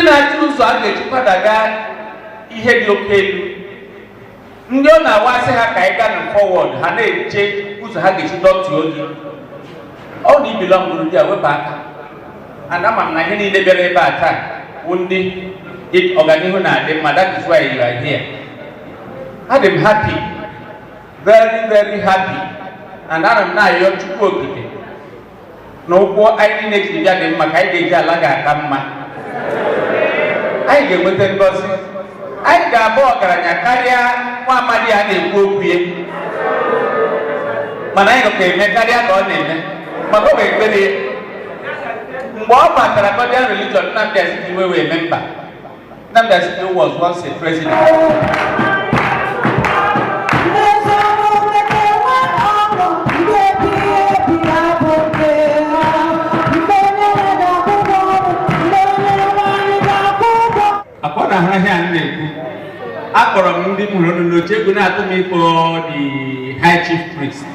Na-achọ ụzọ a ga-eji kwadaga ihe dị oke elu, ndị ọ na-awasị ha ka anyị gaa na forward, ha na-eche ụzọ ha ga-esi dọtuo gị. Ọ na ibili ọmụrụ ndị a wepụ aka. And ama m na ihe niile bịara ebe a taa bụ ndị ọganihu na-adị mma. That is why you are here. Adị m happy, very, very happy, and ana m na-ayọ Chukwu Okike na ụkwụ anyị niile jiri bịa dị mma, ka anyị ga-eji ala ga-aka mma, anyị ga-enweta ngọzi, anyị ga-abụ ọgaranya karịa nwa amadi a na-ekwu okwu ya. Mana anyị nọkwa eme karịa ka ọ na-eme, maka ọ bụ ekpere ya. Mgbe ọ batara Godian Religion, Nnamdi Azikiwe wee member. Nnamdi Azikiwe was once a president. Ndị omume ga-enwe ọṅụ, ndị ebighị ebi ga-abụ nke ha. Mgbe onye nwe ga-akwụ ụgwọ ọrụ, mgbe onye nwe anyị ga-akwụ ụgwọ. Akwa na ahụ ahịa m na-ekwu, akpọrọ m ndị m hụrụ unu n'oche. Egwu na-atụ m ịkpọ the high chief priest,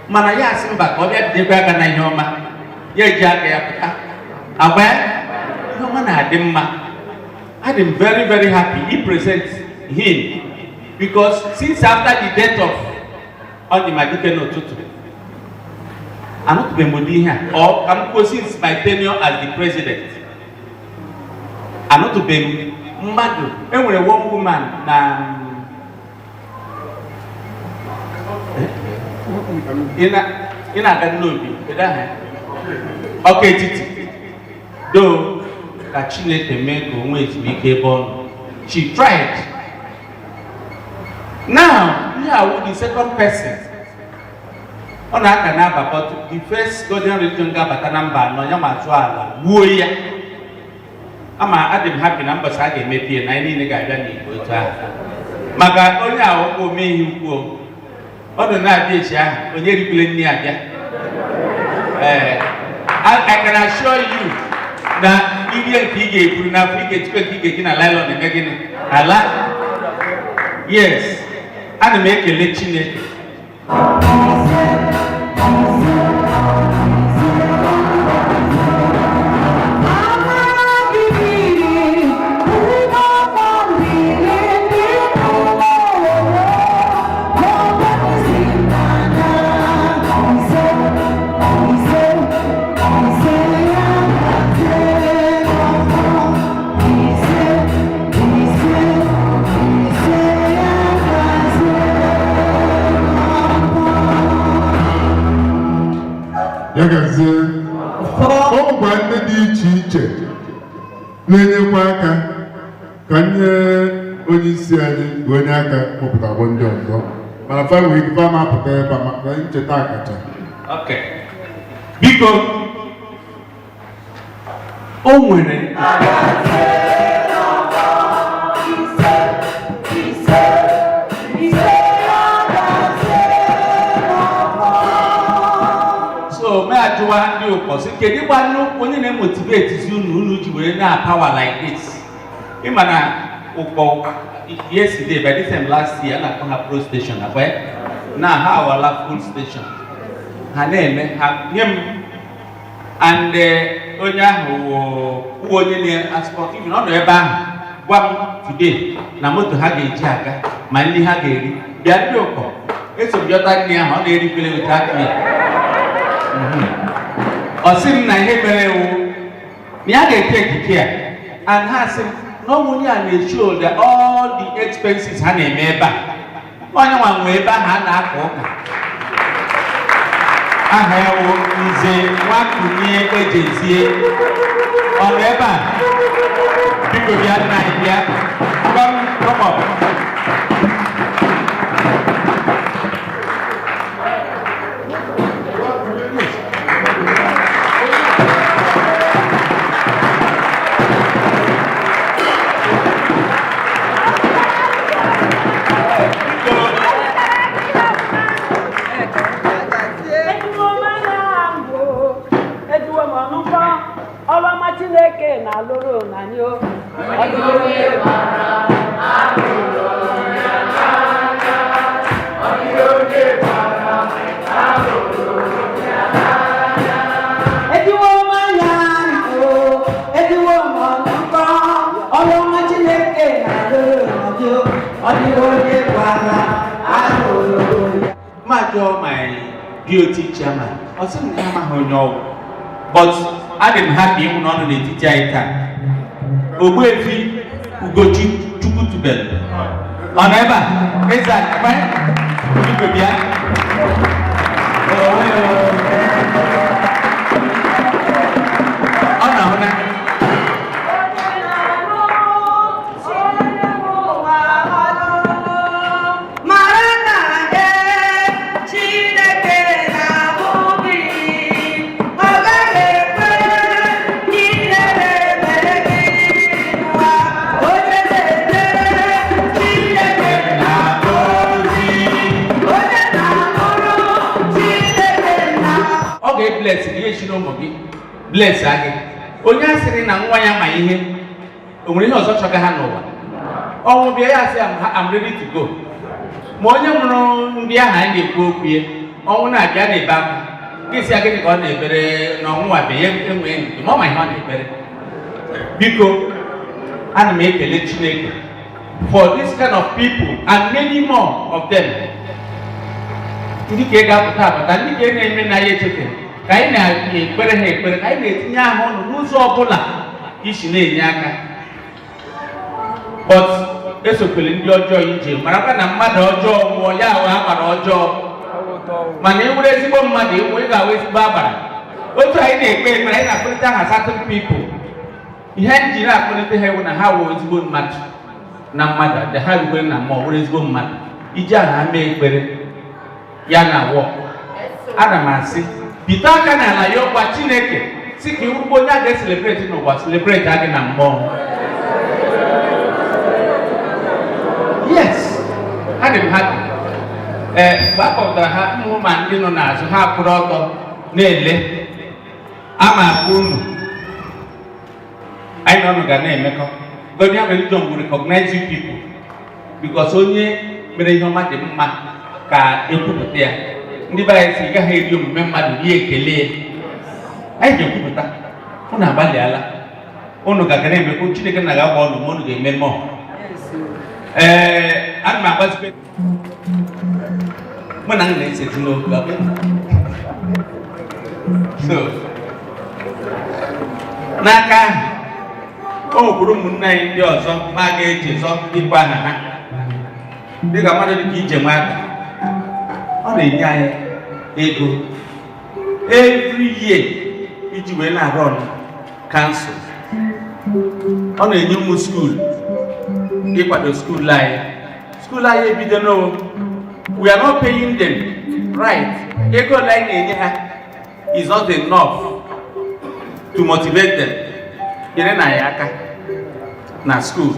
mana ya asị mba, ka ọ bịa bidekwa aka na ihe ọma ya eji aka ya pụta agwa ya. Ihe ọma na-adị mma. Adị m very, very happy he present him, because since after the death of Onyema-Dike n'ụtụtụ, anụtụbeghị m ụdị ihe a. Ọ ka m kwuo, since my tenure as the president, anụtụbeghị m mmadụ. Enwere one woman na ị na-aga n'obi, kedu aha ya? Ọka etiti do ka Chineke mee ka o nwee ezumike ebe ọ nọ. She tried. Now ihe awụ the second person ọ na-aka na-aba, but the first Godian Religion ga-abata na mba anọ ya ma zụọ ala gbuo ya. Ama adị m happy na mbọchị a ga-emepe ya na anyị niile ga-abịa n'Igbo otu ahụ, maka onye a ụkwụ ome ihe ukwu ọ nọ na-abịa echi ahụ, onye rikwule nne ya abịa. Ee, I can assure you na irie nke ị ga-eburu n'afọ, ị ga-etikwe nke ị ga-eji na nylon eme gịnị ala. Yes, ana m ekele Chineke. Ise, ise, ise. Amara gị biri, ụgbọ mmiri ndị ụlọ n'ọbụ n'anya. Ise, ise, ise, ya gazie n'ọfọ. Ise, ise, ise, ya gazie n'ọfọ. Ya gazie. Ọ bụkwa ndị dị iche iche na-enyekwa aka ka nye onye isi anyị bụ onye aka kpọpụtagbọ ndị ọzọ, mana fa nwere ike fa ma apụta ebe a maka ncheta akacha. Okay. Biko, o nwere Ise, ise, ise, ya gazie n'ọfọ. So mee ajụwa ndị ụkọ sị, kedu gwanụ onye na-emotivate unu, unu ji were na-power like this? Ịma na ụkọ yesterday, by this time last year, a na-akpọ ha pro station, akwa ya? Na ha awala full station. Ha na-eme ha nye m and onye ahụ wụ onye na-asọ even ọ nọ ebe ahụ gwa m today na moto ha ga-eji aga ma nri ha ga-eri. Bịa, ndị ụkọ eso m bịọta nri ahụ ọ na-erikwele without me. Ọ sị m na ihe mere wụ na ya ga-ete ekike a, and ha sị m na ọ onye a na-shoulder all the expenses ha na-eme ebe a. Onye nwa nwe ebe ahụ a na-aka ụka. Aha ya wụ Nze Nwakunye Ejezie. Ọ nọ ebe a? Biko bịa, nna anyị, bịa. Come, come up. Ejuwo m anya mbụ, ejuwo m ọnụkọ ọrụ ọma Chineke na-alụrụ n'anyị o. Ọ dịghị onye mara. Ejuwo m anya o, ejuwo m ọnụkọ. Ọ dịghị onye gwara ahụrụ ya. Ma jụọ my BOT chairman, ọ sị m na ya amaghị onye ọgwụ, but adị m happy ịhụ na ọ nọ n'etiti anyị taa. Ogbuefi Ugochi Chukwutubelu ọ nọ ebe a? Eze akpa biko bịa. Ọ na-ahụ na Mara na ee, Chineke na-ahụ gị, ọ gaghị ekwe ka ihere mere gị n'ụwa. Onye na-ejere Chineke na-ahụ gị, onye na-ahụrụ Chineke na Ọ ga-ebless gị, ya esi n'ụmụ gị bless gị. Onye a sịrị na nwa ya ma ihe, o nwere ihe ọzọ chọga ha n'ụwa? Ọnwụ bịa, ya sị, "I'm ready to go." Ma onye mụrụ ndị ahụ anyị na-ekwu okwu ya, ọnwụ na-abịa, na-ebe akwa. Gị sị ya gịnị ka ọ na-ebere na ọnwụ abịa? Ya enwee ndidi, ma ọ ma ihe ọ na-ekpere. Biko, ana m ekele Chineke for this kind of people and many more of them, ndị ka ị ga-apụta apụta, ndị ka ị na-eme na ya echete ka anyị na-ekpere ha ekpere, ka anyị na-etinye aha ọnụ n'ụzọ ọbụla isi na-enye aka. But esokwele ndị ọjọọ ije, marakwa na mmadụ ọjọọ nwụọ, ya ahụ agbara ọjọọ. Mana ị were ezigbo mmadụ ịnwụ, ị ga-ahụ ezigbo agbara. Otu anyị na-ekpe ekpere, anyị na-akpọlite aha certain people. Ihe anyị ji na-akpọlite ha ewu na ha wụ ezigbo mmadụ na mmadụ dị ha rukwere na mmụọ, were ezigbo mmadụ iji aha ha mee ekpere ya na wọ. Ana m asị, bite aka n'ala ya, ọgwa Chineke si ka iwurukwa onye a ga-ecelebrate n'ụwa, celebrate gị na mmụọ. Yes, adị m happy. Ee, mgbe a kpọpụtara ha, mmụ ma ndị nọ n'azụ ha kwụrụ ọtọ na-ele ama akpọ unu. Anyị na ọnụ ga na-emekọ. Godian Religion will recognize you people, because onye mere ihe ọma dị mma ka ekwupụta ya. Ndị be anyị si ị gaghị eri omume mmadụ rie ekele ya. Anyị ga-ekwupụta unu agbalịala, unu ga-aga na-emekọ. Chineke na ga-agwa unu ma unu ga-eme mmụọ. Ee, ana m agbazikwe mụ na m na-esezi n'okwu abịa. So n'aka ahụ, o nwekwuru ụmụnne anyị ndị ọzọ ma a ga-echezọ ịkpọ aha ha, dịka mmadụ dịka Ije Nwaka. Ọ na-enye anyị ego every year iji wee na-arụ ọrụ council. Ọ na-enye ụmụ school, ịkwado school anyị. School anyị ebido no, we are not paying them right. Ego ole anyị na-enye ha is not enough to motivate them. Nyere na ya aka na school.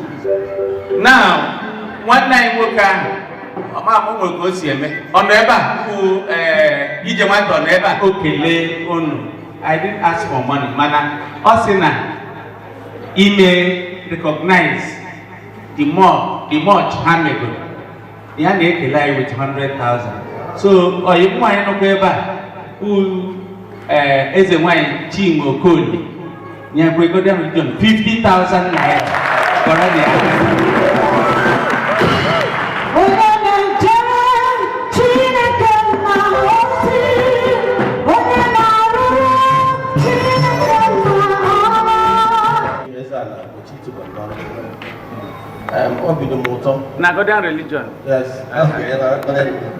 Now, nwanne anyị nwoke ahụ, ọma m nwere ka o si eme, ọ nọ ebe a bụ ee Ije Nwata, ọ nọ ebe a. O kelee unu. I didn't ask for money, mana ọ sị na ime recognize the more the much ha megoro, ya na-ekele anyị with 100,000. So oyi nwaanyị nọkwa ebe a bụ ee eze nwanyị Chinwe Okolie, nyekwa Godian Religion 50,000 naira. Kọrọ na ya. Onye na-ejere Chineke nna ozi, onye na-arụrụ Chineke nna ọrụ. Eze ala Ugochi tubelu n'ọrụ. Obi dị m ụtọ. Na Godian Religion. Yes, okay, na Godian Religion.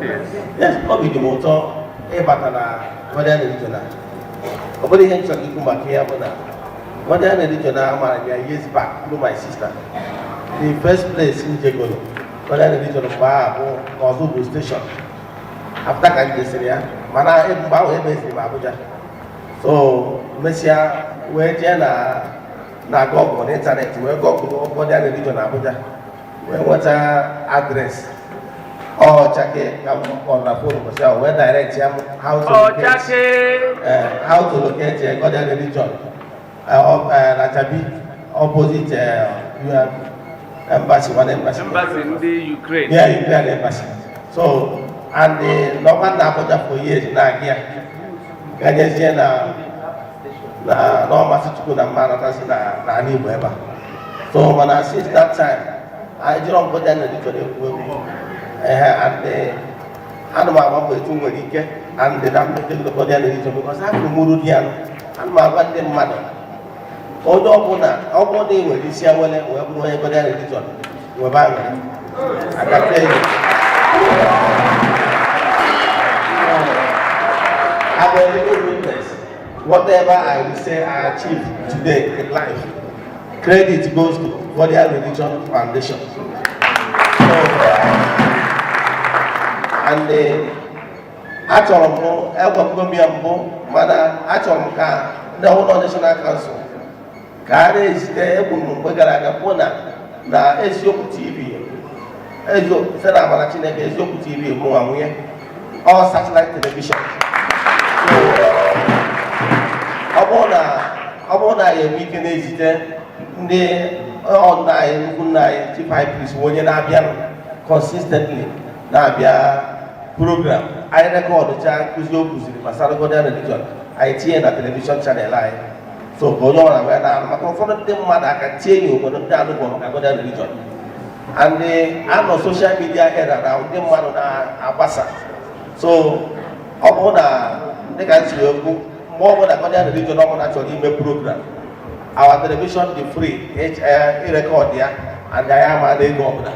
Yes, obi dị m ụtọ ịbata na Godian Religion a. Ọ bụrụ ihe m chọrọ ikwu maka ya bụ na Godian Religion a mara ya years back through my sister. The first place m jegoro Godian Religion mgbe ahụ bụ n'Ọzụbụ station. After ka m jesiri ya, mana mgbe ahụ ebeziri m Abuja. So mesịa wee jee na Google n'ịntanetị, wee Google Godian Religion na Abuja, wee nweta address. Ọchake ka m kpọrọ na phone ụbọchị ahụ, wee direct ya m how to locate Ọchake. How to locate Godian Religion na Jabi, opposite UN embassy, one embassy. Embassy ndị Ukraine. Yeah, Ukraine embassy. So and nọkwa na Abuja for years na-aga ya, ganyezie na n'ọmasị Chukwu na mma anatasi na n'ala Igbo ebe a. So mana since that time Anyị jiri Godian Religion egwu egwu. Ehe, and ana m agba mbọ etu m nwere ike and na mmejọ Godian Religion because afụrụ m uru dị ya. Ana m agwa ndị mmadụ, onye ọbụla, ọ bụrụ na ị nwere isi awele wee bụrụ onye Godian Religion, nwebe aṅụrị. I can tell you, I'm a living witness. Whatever I will say I achieved today in life, credit goes to Godian Religion Foundation. So, and achọrọ m egwapụgo m ya mbụ, mana achọrọ m ka ndị ụlọ National Council ka a na-ezite egwu m. Mgbe gara aga kwuo na Eziokwu TV, eziokwu site na amara Chineke, Eziokwu TV mụnwa nwunye ọ satellite television. So, ọ bụrụ na anyị enwe ike na-ezite ndị ọnna anyị, nnukwu nna anyị, Chief High Priest, onye na-abịa consistently, na-abịa program anyị, recordụcha nkụzi o kụziri gbasara Godian Religion, anyị tinye na television channel anyị, so ka onye ọbụla wee na-anụ, maka ụfọdụ ndị mmadụ aka tie ya obodo ndị anụgbo maka Godian Religion. And anọ social media era na ndị mmadụ na-agbasa. So ọ bụrụ na dịka m siri ekwu, mgbe ọbụla Godian Religion ọbụla chọrọ ime program, our television dị free ịrecord ya and anyị ama na ego ọbụla.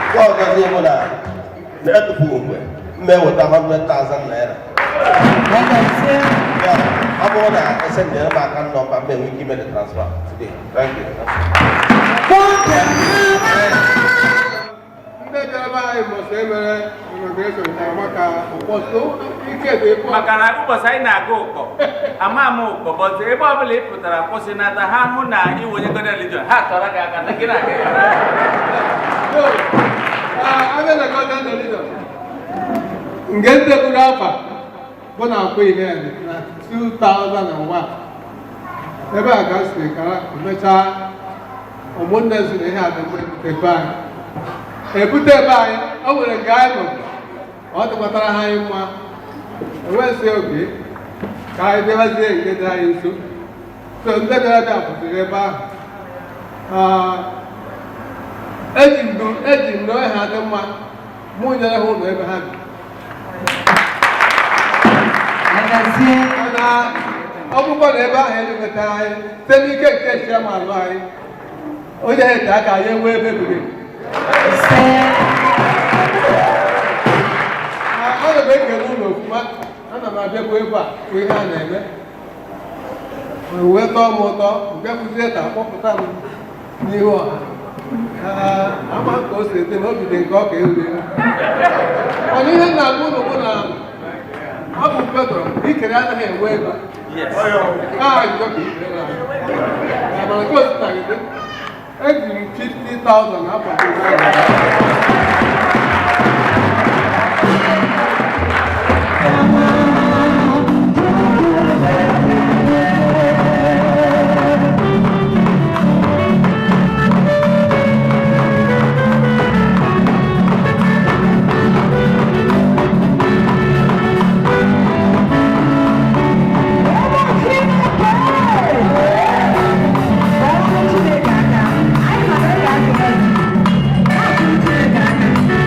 Nke ọzọzi bụ na na-etufughị mgbe m eweta 100,000 naira ya, ọ bụrụ na esendere m account number, m enwe ike ime the transfer today. Thank you. Ndị bịara be anyị mbọsị emere inauguration tara maka ụbọchị ike dị ịpụ. Maka na ụbọchị anyị na-aga ụkọ, ama m ụkọ, but ebe ọbụla ị pụtara kwụsịnata ha, hụ na iwe onye Godian Religion, ha tọrọ gị aka na gị na-aga ya. So, abịa na Godian Religion nke ndị buru afa bụ na akwa ihe na 2001, ebe a ka si kara mechaa ụmụnne si na ihe a dị mma ebute ebe anyị, ebute ebe anyị. O nwere nke anyị nọ, ọ dịkwatara ha anyị mma, enweghịzi oge ka anyị bịabazie nke dị anyị nso. So ndị bịara bịa pụtara ebe ahụ. Ah, eji m na ha dị mma, mụ nyere ha ụlọ ebe ha bi. Mana ọ bụkwa na ebe ahụ elekọta anyị site n'ike nke chairman anyị, onye ha ete aka, anyị enwee ebe buru ibu. Ana m ekele ụlọ ofuma. Ana m abịakwa ebe a bụ ihe a na-eme wee tọọ m ụtọ nke bụzie ka kpọpụta m n'ihu ọha. Ama ka o si dị na obi dị nke ọ ka eru eru. Mana ihe m na-agwa ụlọ bụ na ọ bụ Petro ikere anaghị enwe ego. Ah, njọ ka ikere na mana nke ositagide eji m 50,000 akwado ụgbọ. Ụmụ Chineke! Kpọọrọ Chineke aka. Anyị mara ya aka. Na-akụrụ Chineke aka.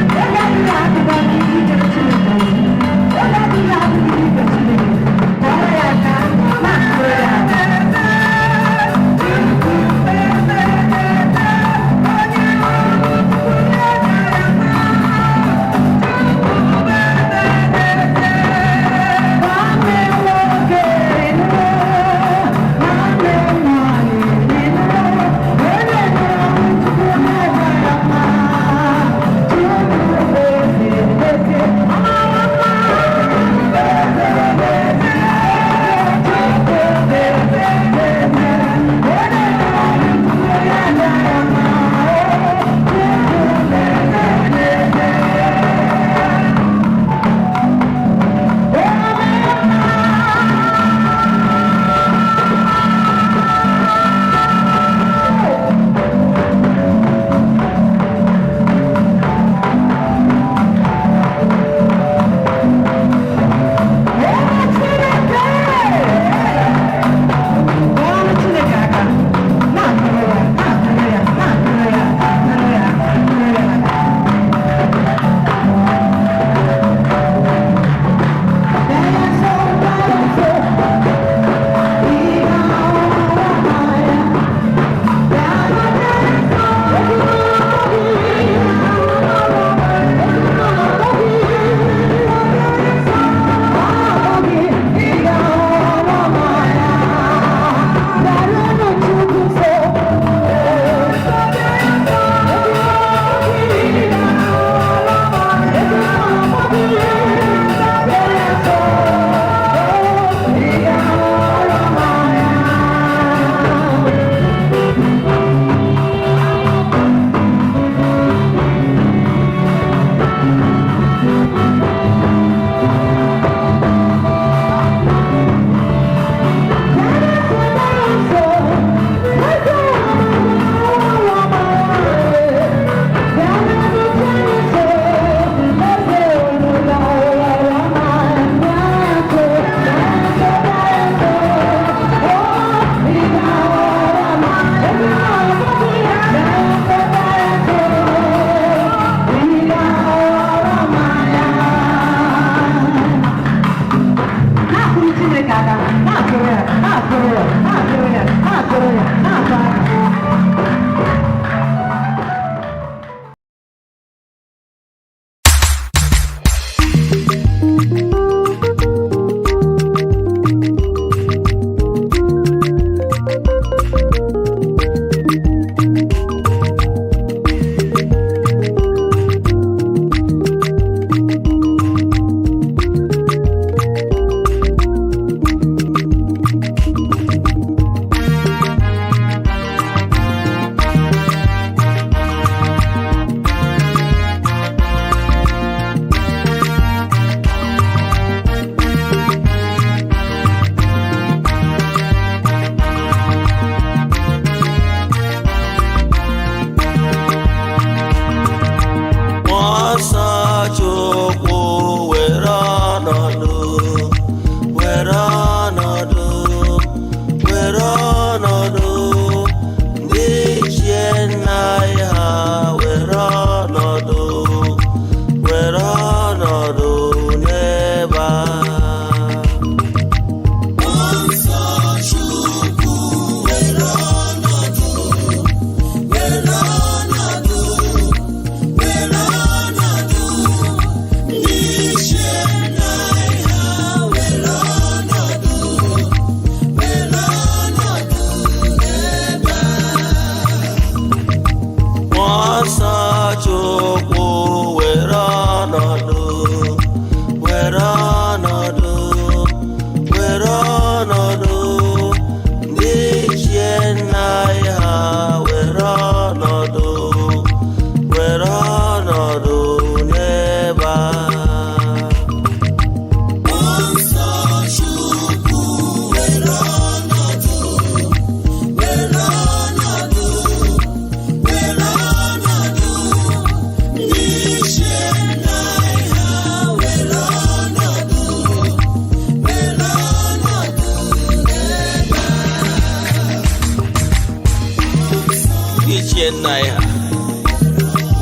Ichie nna anyị ha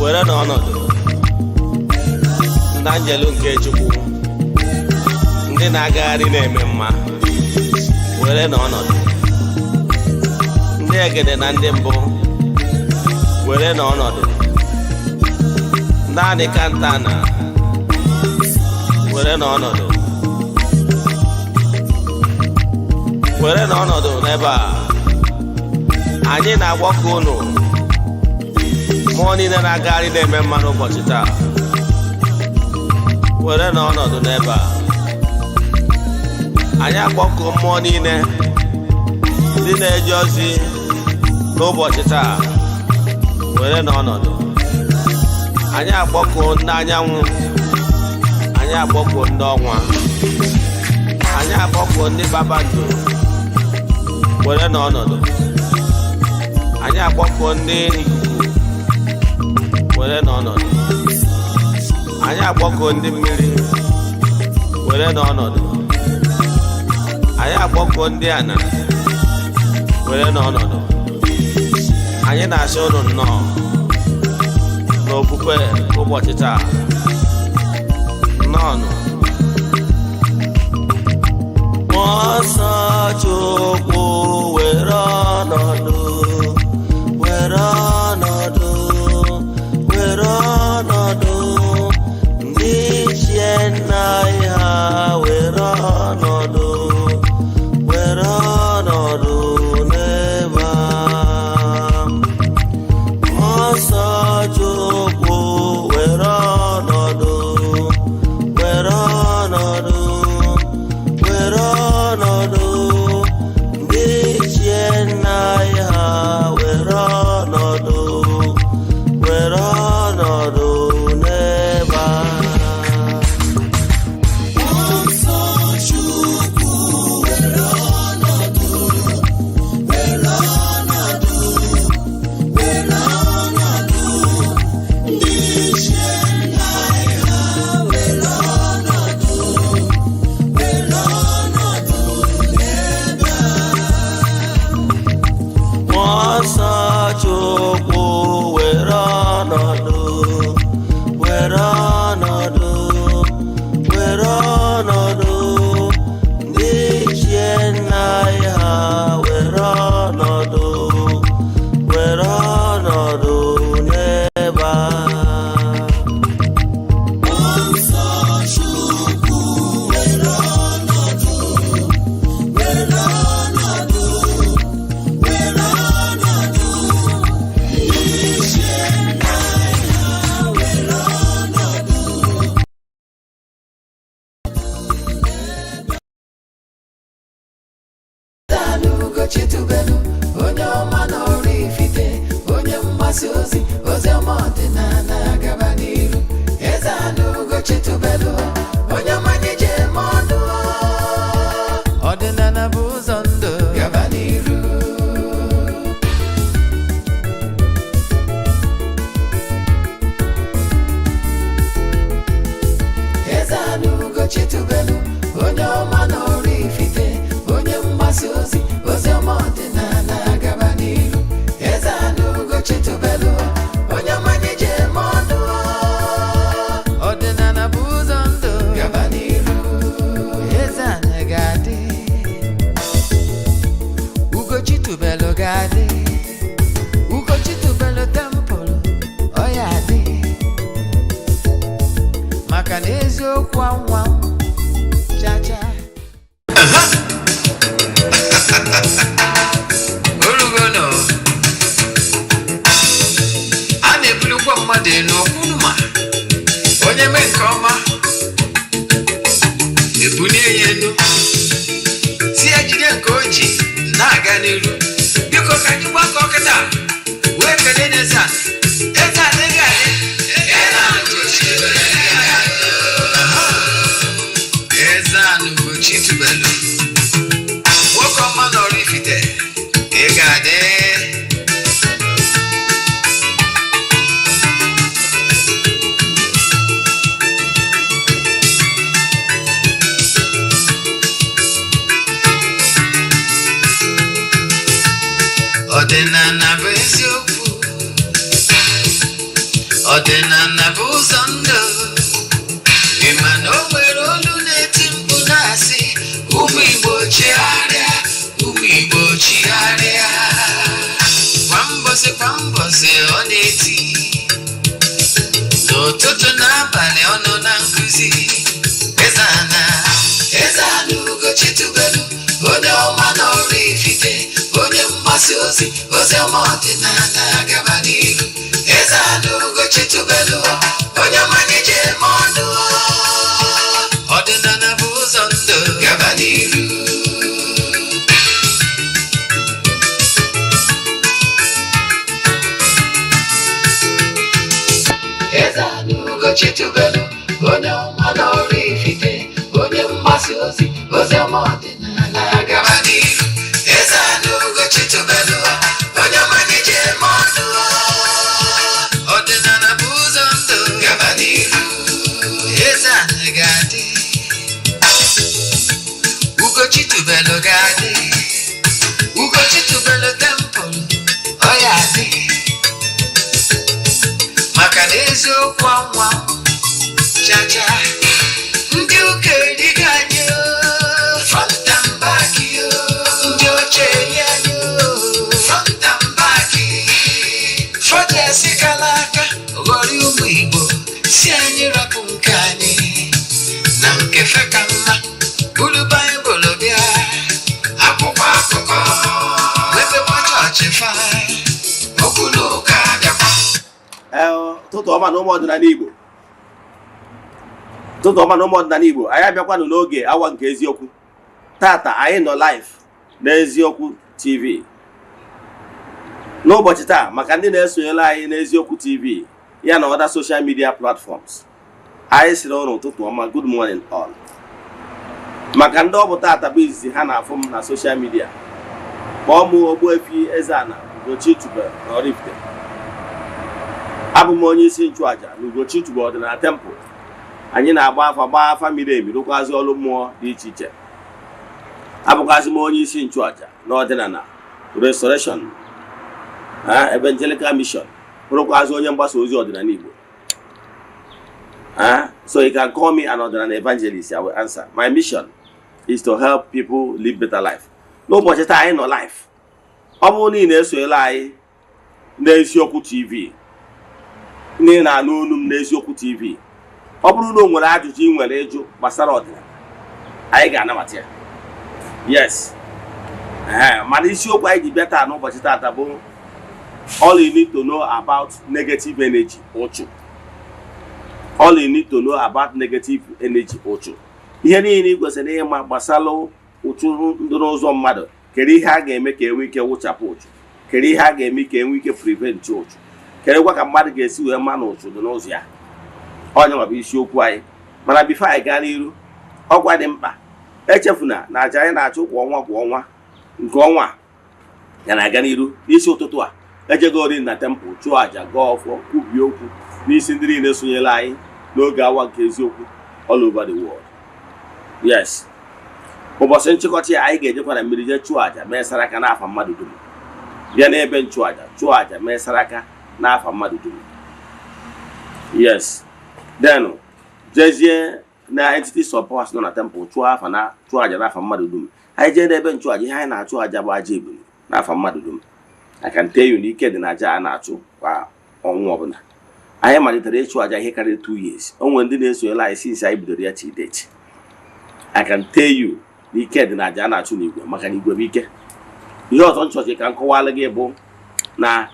were n'ọnọdụ, ndị anjelu nke Chukwu, ndị na-agagharị na-eme mma, were n'ọnọdụ, ndị egede na ndị mbụ, were n'ọnọdụ, ndị anị kanta na were n'ọnọdụ, were n'ọnọdụ n'ebe a. Anyị na-agbakọ unu mmụọ niile na-agagharị na-eme mma n'ụbọchị taa, were n'ọnọdụ n'ebe a. Anyị akpọkọ mmụọ niile ndị na-eje ozi n'ụbọchị taa, were n'ọnọdụ. Anyị akpọkọ ndị anyanwụ, anyị akpọkọ ndị ọnwa, anyị akpọkọ ndị kpakpando, were n'ọnọdụ. Anyị akpọkọ ndị ikuku, were n'ọnọdụ. Anyị akpọkọ ndị mmiri, were n'ọnọdụ. Anyị akpọkọ ndị ana, were n'ọnọdụ. Anyị na-asị ụnụ nnọọ n'ofufe ụbọchị taa. Nnọọnụ. Mmụọ Nsọ Chukwu, were ọnọdụ, were ọnọdụ, were ọnọdụ. Ndị ichie nna anyị ha, were ọnọdụ, were ọnọdụ n'ebe a. Mmụọ Nsọ Chukwu, were ọnọdụ, were ọnọdụ, were ọnọdụ. Ndị ichie nna anyị ha, were ọnọdụ, were ọnọdụ n'ebe a. Mmụọ Nsọ Chukwu, were ọnọdụ, were ọnọdụ, were ọnọdụ. Ndị ichie nna anyị ha, were ọnọdụ, were ọnọdụ n'ebe a. Ugochitubelu, onye ọma na Oraifite, onye mgbasa ozi ozi ọma ọdịnala, gaba n'iru. Eze Anụ Ugochitubelu, onye ọma anyị ji eme ọnụ. Ọdịnala bụ ụzọ ndụ, gaba n'iru. Eze Anụ Ugochitubelu, onye ọma na Oraifite, onye mgbasa ozi ozi ọma ọdịnala, gaba n'iru. Eze Anụ Ugochitubelu, onye ọma anyị ji eme ọnụ. Ọdịnala bụ ụzọ ndụ, gaba n'iru. Eze anyị ga-adị, Ugochitubelu ga-adị, Ugochitubelu temple ọ ya adị, maka na eziokwu anwa chacha. Orugono a na-ebulikwa mmadụ elu ọkwụnụ, ma onye mee nke ọma, ebulie ya elu, si ya jide nke o ji na-aga n'iru. Biko, ka anyị gbakọ kịta wee kelee n'eze a. Eze adịghị adị. Eze a Ugochitubelu, nwoke ọma na Oraifite, ị ga-adị. Ọdịnala bụ eziokwu. Ọdịnala bụ ụzọ ndụ. Ị ma na o nwere olu na-eti mkpu na-asị, ụmụ Igbo chigharịa, ụmụ Igbo chigharịa. Kwa mbọsị kwa mbọsị ọ na-eti, n'ụtụtụ n'abalị ọ nọ na nkụzi. Eze-Ana, Eze-Ana Ugochitubelu, onye ọma na Oraifite, onye mgbasa ozi ozi ọma ọdịnala, gaba n'iru. Eze-Ana Ugochitubelu, onye ọma na-eje eme ọnụ. Ọdịnala bụ ụzọ ndụ, gaba n'iru. Eze-Ana Ugochitubelu, onye ọma na Oraifite, onye mgbasa ozi ozi ọma ọdịnala, gaba n'iru. Eze-Ana Ugochitubelu, onye ọma na-eje eme ọnụ. Ọdịnala bụ ụzọ ndụ, gaba n'iru. Eze-Ana ga-adị, Ugochitubelu ga-adị, Ugochitubelu temple ọ ya adị, maka na eziokwu anwa chacha. Ndị ụka erigo anyị o, front and back o. Ndị oche eri anyị o, front and back. Fọdụsị kala aka ghọrọ ụmụ Igbo si anyị rapụ nke anyị na nke fe ka mma. Buru Baịbụl bịa, akwụkwọ akụkọ, mepekwa chọọchị fa, okwu na ụka bịakwa. Ee, ụtụtụ ọma na ụmụ ọdịnala Igbo, ụtụtụ ọma na ụmụ ọdịnala Igbo. Anyị abịakwanụ n'oge awa nke eziokwu. Tata anyị nọ live n'Eziokwu TV n'ụbọchị taa. Maka ndị na-esonyere anyị n'Eziokwu TV ya na other social media platforms, anyị sịrị ụnụ ụtụtụ ọma, good morning all. Maka ndị ọ bụ tata bụ izizi ha na-afụ m na social media, kpọọ m Ogbuefi Eze-Ana Ugochi Tubelu na Oraifite. Abụ m onye isi nchụaja na Ugochi Tubelu Ọdịnala Temple. Anyị na-agba afa, gbaa afa miri emi, rụkwazị ọrụ mmụọ dị iche iche. Abụkwazị m onye isi nchụaja na Ọdịnala Restoration Evangelical Mission, bụrụkwazị onye mgbasa ozi ọdịnala Igbo. So you can call me an ọdịnala evangelist, I will answer. My mission is to help people live better life. N'ụbọchị taa anyị nọ live. Ọ bụrụ na ị na-esonyere anyị n'Eziokwu TV, na ị na-anụ olu m n'Eziokwu TV, ọ bụrụ na o nwere ajụjụ ị nwere ịjụ gbasara ọdịnala, anyị ga-anabata ya. Yes, ee, mana isiokwu anyị ji bịa taa n'ụbọchị taata bụ "All you need to know about negative energy", ụchụ. All you need to know about negative energy, ụchụ. Ihe niile ị kwesịrị ịma gbasara ụchụ ndị n'ụzọ mmadụ. Kedu ihe a ga-eme ka enwe ike wụchapụ ụchụ? Kedu ihe a ga-eme ka enwe ike prevent ụchụ? Kedụkwa ka mmadụ ga-esi wee ma na ụchụ dị n'ụzọ ya? Onye nwa bụ isiokwu anyị. Mana before anyị gaa n'iru, ọkwa dị mkpa, echefuna na aja anyị na-achụ kwa ọnwa kwa ọnwa, nke ọnwa ya na-aga n'iru. N'isi ụtụtụ a ejegori na temple chụọ aja, gaa ọfọ, kwubie okwu n'isi ndị niile sonyere anyị n'oge awa nke eziokwu all over the world. Yes, ụbọchị nchịkọta ya, anyị ga-ejekwa na mmiri jee chụọ aja, mee saraka n'afa mmadụ dum. Bịa n'ebe nchụaja, chụọ aja, mee saraka n'afa mmadụ dum. Yes, then jezie na entities of powers nọ na temple, chụọ afa na chụọ aja n'afa mmadụ dum. Anyị jee n'ebe nchụaja, ihe anyị na-achụ aja bụ aja ebulu n'afa mmadụ dum. I can tell you na ike dị na aja a na-achụ kwa ọnwa ọbụla. Anyị malitere ịchụ aja ihe karịrị 2 years. O nwere ndị na-esonyere anyị since anyị bidoro ya till date. I can tell you na ike dị na aja a na-achụ n'igwe, maka na igwe bụ ike. Ihe ọzọ nchọchị ka m kọwalụ gị bụ na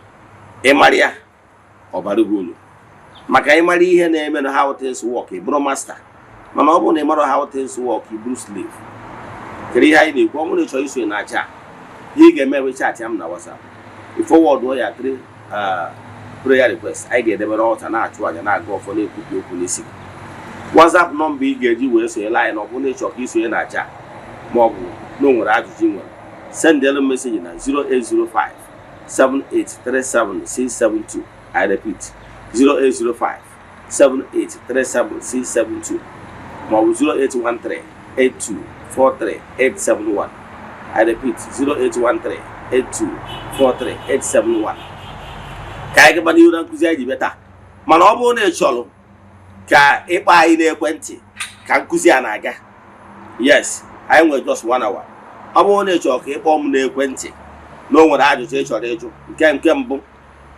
ịmara ya, ọ bara gị uru, maka ịmara ihe na-eme na how things work, ị bụrụ master. Mana ọ bụrụ na ị mara how things work, ị bụrụ slave. Kedu ihe anyị na-ekwu? Ọ bụrụ na ị chọrọ isonye na aja, ihe ị ga-eme bụ chat m na WhatsApp, ị forward ya three prayer request. Anyị ga-edebere ọta, na-achụ aja, na-aga ọfọ, na-ekwubi okwu n'isi gị. WhatsApp nọmba ị ga-eji wee sonyere anyị na ọ bụrụ na ị chọrọ ka isonye na aja, ma ọ bụ na o nwere ajụjụ ị nwere, send elu message na 0805 7837672. I repeat, 0805 7837672, ma ọ bụ 0813 8243 871. I repeat, 0813 8243 871. Ka anyị gaba n'ihu na nkụzi anyị ji bịa taa. Mana ọ bụrụ na ị chọrọ ka ịkpọ anyị n'ekwentị ka nkụzi a na-aga, yes, anyị nwere just one hour. Ọ bụrụ na ị chọrọ ka ịkpọọ m n'ekwentị na o nwere ajụjụ ị chọrọ ịjụ, nke mbụ,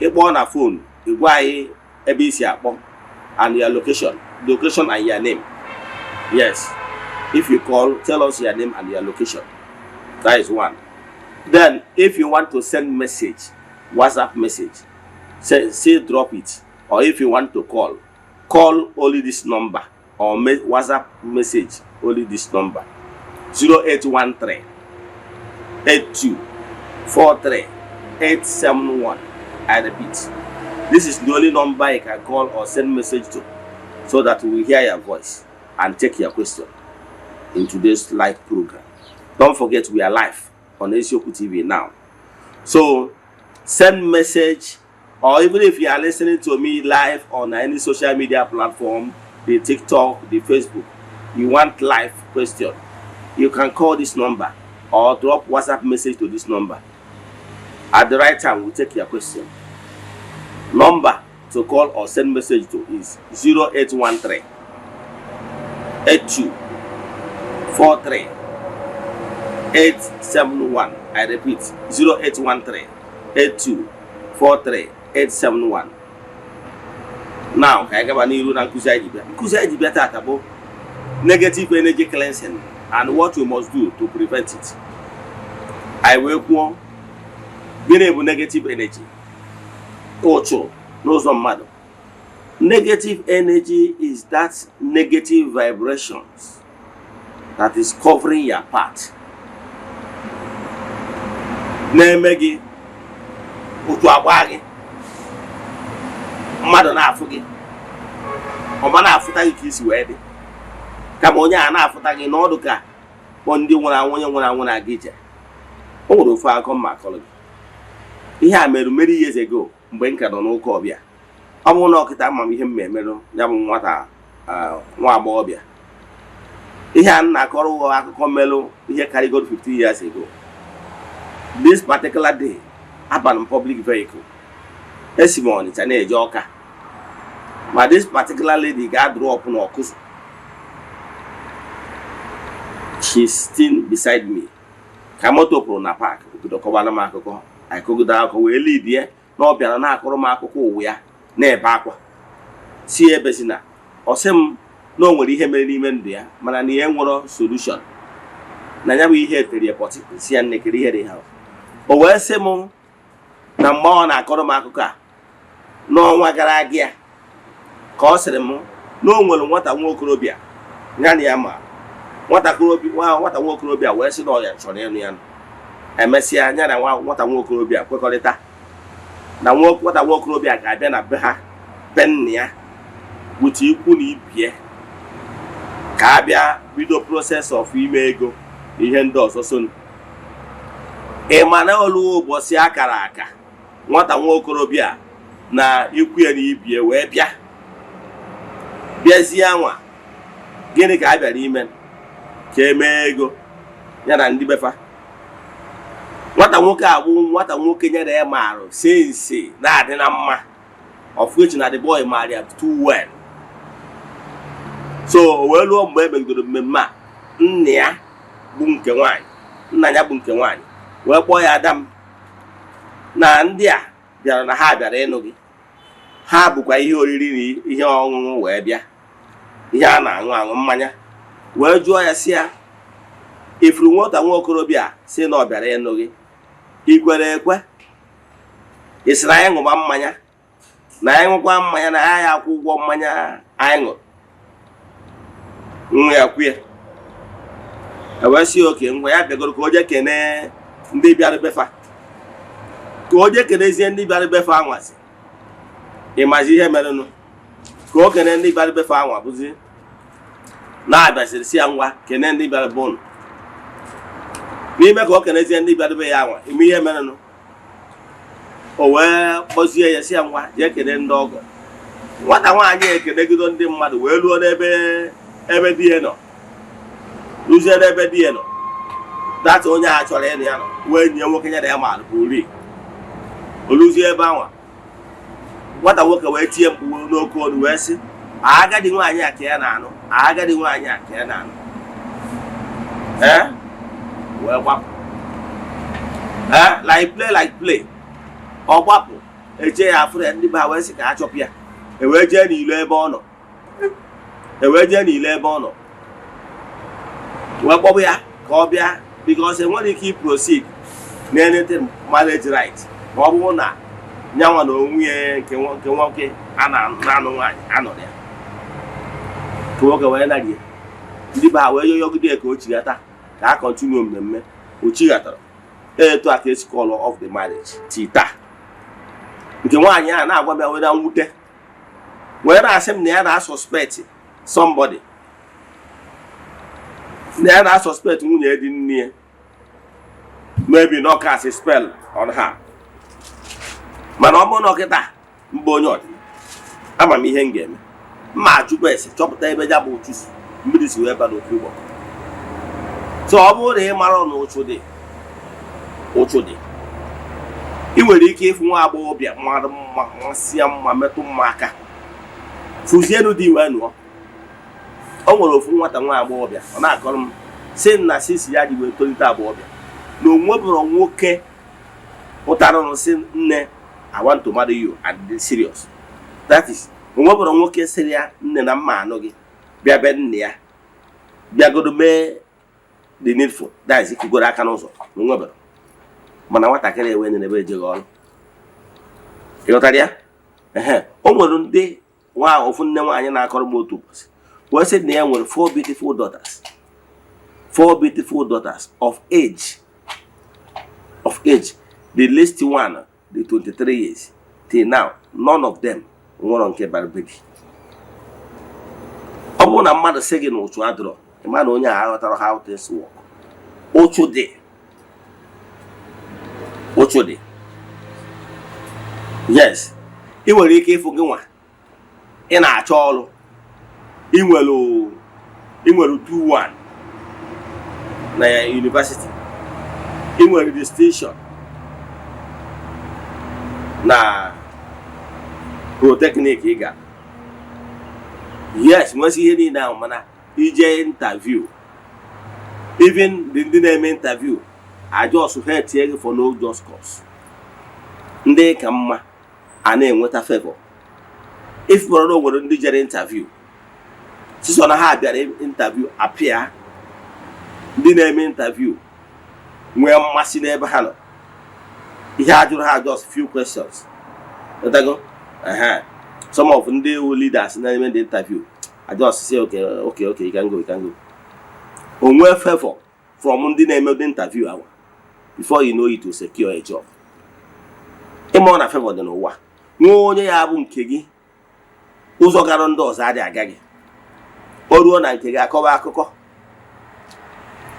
ịkpọọ na phone, ịgwa anyị ebe i si akpọ and your location and your name. Yes, if you call, tell us your name and your location. That is one. Then if you want to send message, WhatsApp message, say drop it. Or if you want to call, call only this number or WhatsApp message only this number: 0813 82 43 871. I repeat, this is the only number you can call or send message to so that we hear your voice and take your question in today's live program. Don't forget, we are live on Ezioku TV now. So send message, or even if you are listening to me live on any social media platform, the TikTok, the Facebook, you want live question, you can call this number or drop WhatsApp message to this number. At the right time, we'll take your question. Number to call or send message to is 0813 82 43 871. I repeat, 0813 82 43 871. Now, ka anyị gaba n'iru na nkụzi anyị ji bịa. Nkụzi anyị ji bịa tata bụ negative energy cleansing and what we must do to prevent it. Anyị wee kwuo, gịnị bụ negative energy? Ụchụ n'ụzọ mmadụ. Negative energy is that negative vibrations that is covering your path, na-eme gị otu agba gị, mmadụ na-afụ gị, ọma na-afụta gị ka isi wee dị, kama onye a na-afụta gị n'ọdụ ka kpọ ndị nwụrụ anwụ, onye nwụrụ anwụ na-aga ije. O nwere ofu akụkọ mma akọrọ gị. Ihe a mere many years ago mgbe m ka nọ n'ụka ọbịa. Ọ bụrụ na ọkịta ama m ihe m emerụ ya bụ nwata, nwa agbọghọbịa. Ihe a m na-akọrọ ụghọ akụkọ melụ ihe karịgoro 15 years ago. This particular day, abara m public vehicle, esi m Ọnịcha na-eje Ọka, ma this particular lady ga-drop n'Ọkụzụ. She's sitting beside me ka moto pụrụ na park. Obido kọwara m akụkọ. Anyị kọgide akụkọ wee lidie na ọ bịara na-akọrọ m akụkọ ụwa ya, na-ebe akwa si ebezi na ọ sị m na o nwere ihe mere n'ime ndụ ya, mana na ihe nwere solution na ya bụ ihe etere ya pọtị. Si ya, nnekere ihe dị ha. O wee sị m na mgbe ọ na-akọrọ m akụkọ a n'ọnwa gara aga ya, ka ọ sịrị m na o nwere nwata nwa okorobịa ya na ya ma nwata nwa okorobịa wee sị na ọ ya chọrọ ịnụ ya. Emesịa, ya na nwata nwa okorobịa kwekọrịta na nwata nwa okorobịa ga-abịa na be ha, be nna ya, bute ikwu na ibie, ka a bịa bido process of ime ego na ihe ndị ọzọ. So ị ma na olu ụbọchị akara aka, nwata nwa okorobịa na ikwu ya na ibie wee bịa, bịazie anwa. Gịnị ka a bịara ime? Ka emee ego ya na ndị befa. Nwata nwoke a bụ nwata nwoke nyere ya marụ sensi na-adị na mma, of which na the boy maara ya too well. So o wee ruo mgbe e megidoro mmemme a, nna ya bụ nke nwaanyị, nna ya bụ nke nwaanyị wee kpọọ ya, "Ada m, na ndị a bịara, na ha bịara ịnụ gị. Ha bụkwa ihe oriri na ihe ọṅụṅụ wee bịa, ihe a na-aṅụ aṅụ, mmanya." Wee jụọ ya, sị ya, "Ifuru nwata nwa okorobịa si na ọ bịara ịnụ gị, ị kwere ekwe? Ị sịrị anyị ṅụba mmanya, na anyị ṅụkwa mmanya, na anyị akwụ ụgwọ mmanya anyị ṅụrụ?" Nwa ya kwue. E wee sị oke ngwa, ya bịagoro ka o jee kenee ndị bịara befa, ka o jee kenezie ndị bịara befa anwazi. Ịmazi ihe merenụ? Ka o kene ndị bịara befa anwa bụzi na-abịaziri si ya, "Ngwa, kene ndị bịara be ụnụ." N'ime ka o kenezie ndị bịara be ya anwa, ime ihe merenụ, o wee kpọzie ya, si ya, "Ngwa, jee kene ndị ọgọ." Nwata nwaanyị ekenegido ndị mmadụ wee ruo n'ebe ebe di ya nọ, ruzie n'ebe di ya nọ, data onye a chọrọ ịnụ ya nọ, wee nye nwoke ya na ya maara bụ uri. Oluzie ebe anwa, Nwata nwoke wee tie mkpu n'oke olu wee sị agadi nwaanyị a ka ya na-anụ, agadi nwaanyị a ka ya na-anụ. Ee, wee gbapụ. Ee, like play, like play, ọ gbapụ eje ya afụrụ ya. Ndị be ha wee sị ka ha chọpụ ya. E wee jee n'ilo ebe ọ nọ, e wee jee n'ilo ebe ọ nọ wee kpọbụ ya ka ọ bịa, because enwere ike i proceed na anything marriage right ma ọ bụrụ na nyanwa na onwe ya nke nwoke a na-anụ nwaanyị anọrọ ya. Nke nwoke wee narie. Ndị be ha wee yoyogide ya ka o chighata ka a continue mmemme. O chighatara. Etu a ka esi call off the marriage till taa. Nke nwaanyị a na-agwa m ya wee na mwute, wee na-asị m na ya na-suspect somebody, na ya na-suspect nwunye dị nne ya, maybe na cast spell on her. Mana ọ bụrụ na ọkịta mba onye ọdịnala, ama m ihe m ga-eme. Mma achụkwa ese chọpụta ebe ya bụ ụchụ si, mmiri si wee ba n'opi ụgbọ. So ọ bụrụ na ị mara na ụchụ dị, ụchụ dị. Ị nwere ike ịfụ nwa agbọghọbịa mara mma, masịa mma, metụ mma aka, fụzienu dị wee nụọ. O nwere ofu nwata nwa agbọghọbịa, ọ na-akọrọ m si na sisi ya ji wee tolite agbọghọbịa na o nwebụrụ nwoke pụtara nụ sị, "Nne, I want to marry you and be serious." That is, o nwebụrụ nwoke sịrị ya, "Nne, na mma anụ gị," bịa be nne ya, bịagodo mee the needful, that is, ikugoro aka n'ụzọ, na o nwebụrụ. Mana nwatakịrị ewe nene ejeghị ọrụ. Ịghọtara ya? Ehe, o nwere ndị nwa ofu nne nwaanyị na-akọrọ m otu ụbọchị wee sị na ya nwere four beautiful daughters, four beautiful daughters of age. The least one dị 23 years. Till now, none of them nwere nke bara baby. Ọ bụrụ na mmadụ sị gị na ụchụ adịrọ, ị ma na onye a aghọtara how things work. Ụchụ dị, ụchụ dị. Yes, ị nwere ike ịfụ gị nwa ị na-achọ ọrụ, ị nwere 2-1 na university, ị nwere distinction na polytechnic ị gara, yes, nwesị ihe niile ahụ, mana ije interview, even ndị na-eme interview a-just ha etie gị for no just cause. Ndị ka mma a na-enweta favor. If bụrụ na o nwere ndị jere interview sisọ na ha bịara interview, apịa ndị na-eme interview nwee mmasị n'ebe ha nọ, ihe a jụrụ ha just few questions. Ghọtago? Ehe. Some of ndị wu leaders na-eme the interview, I just say, Okay, you can go, you can go." O nwee favor from ndị na-eme the interview ahụ. Before you know it, to secure a job. Ịma ọ na favor dị n'ụwa. Nwee onye ya bụ nke gị, ụzọ gara ndị ọzọ adịghị aga gị, o ruo na nke gị, akọwa akụkọ.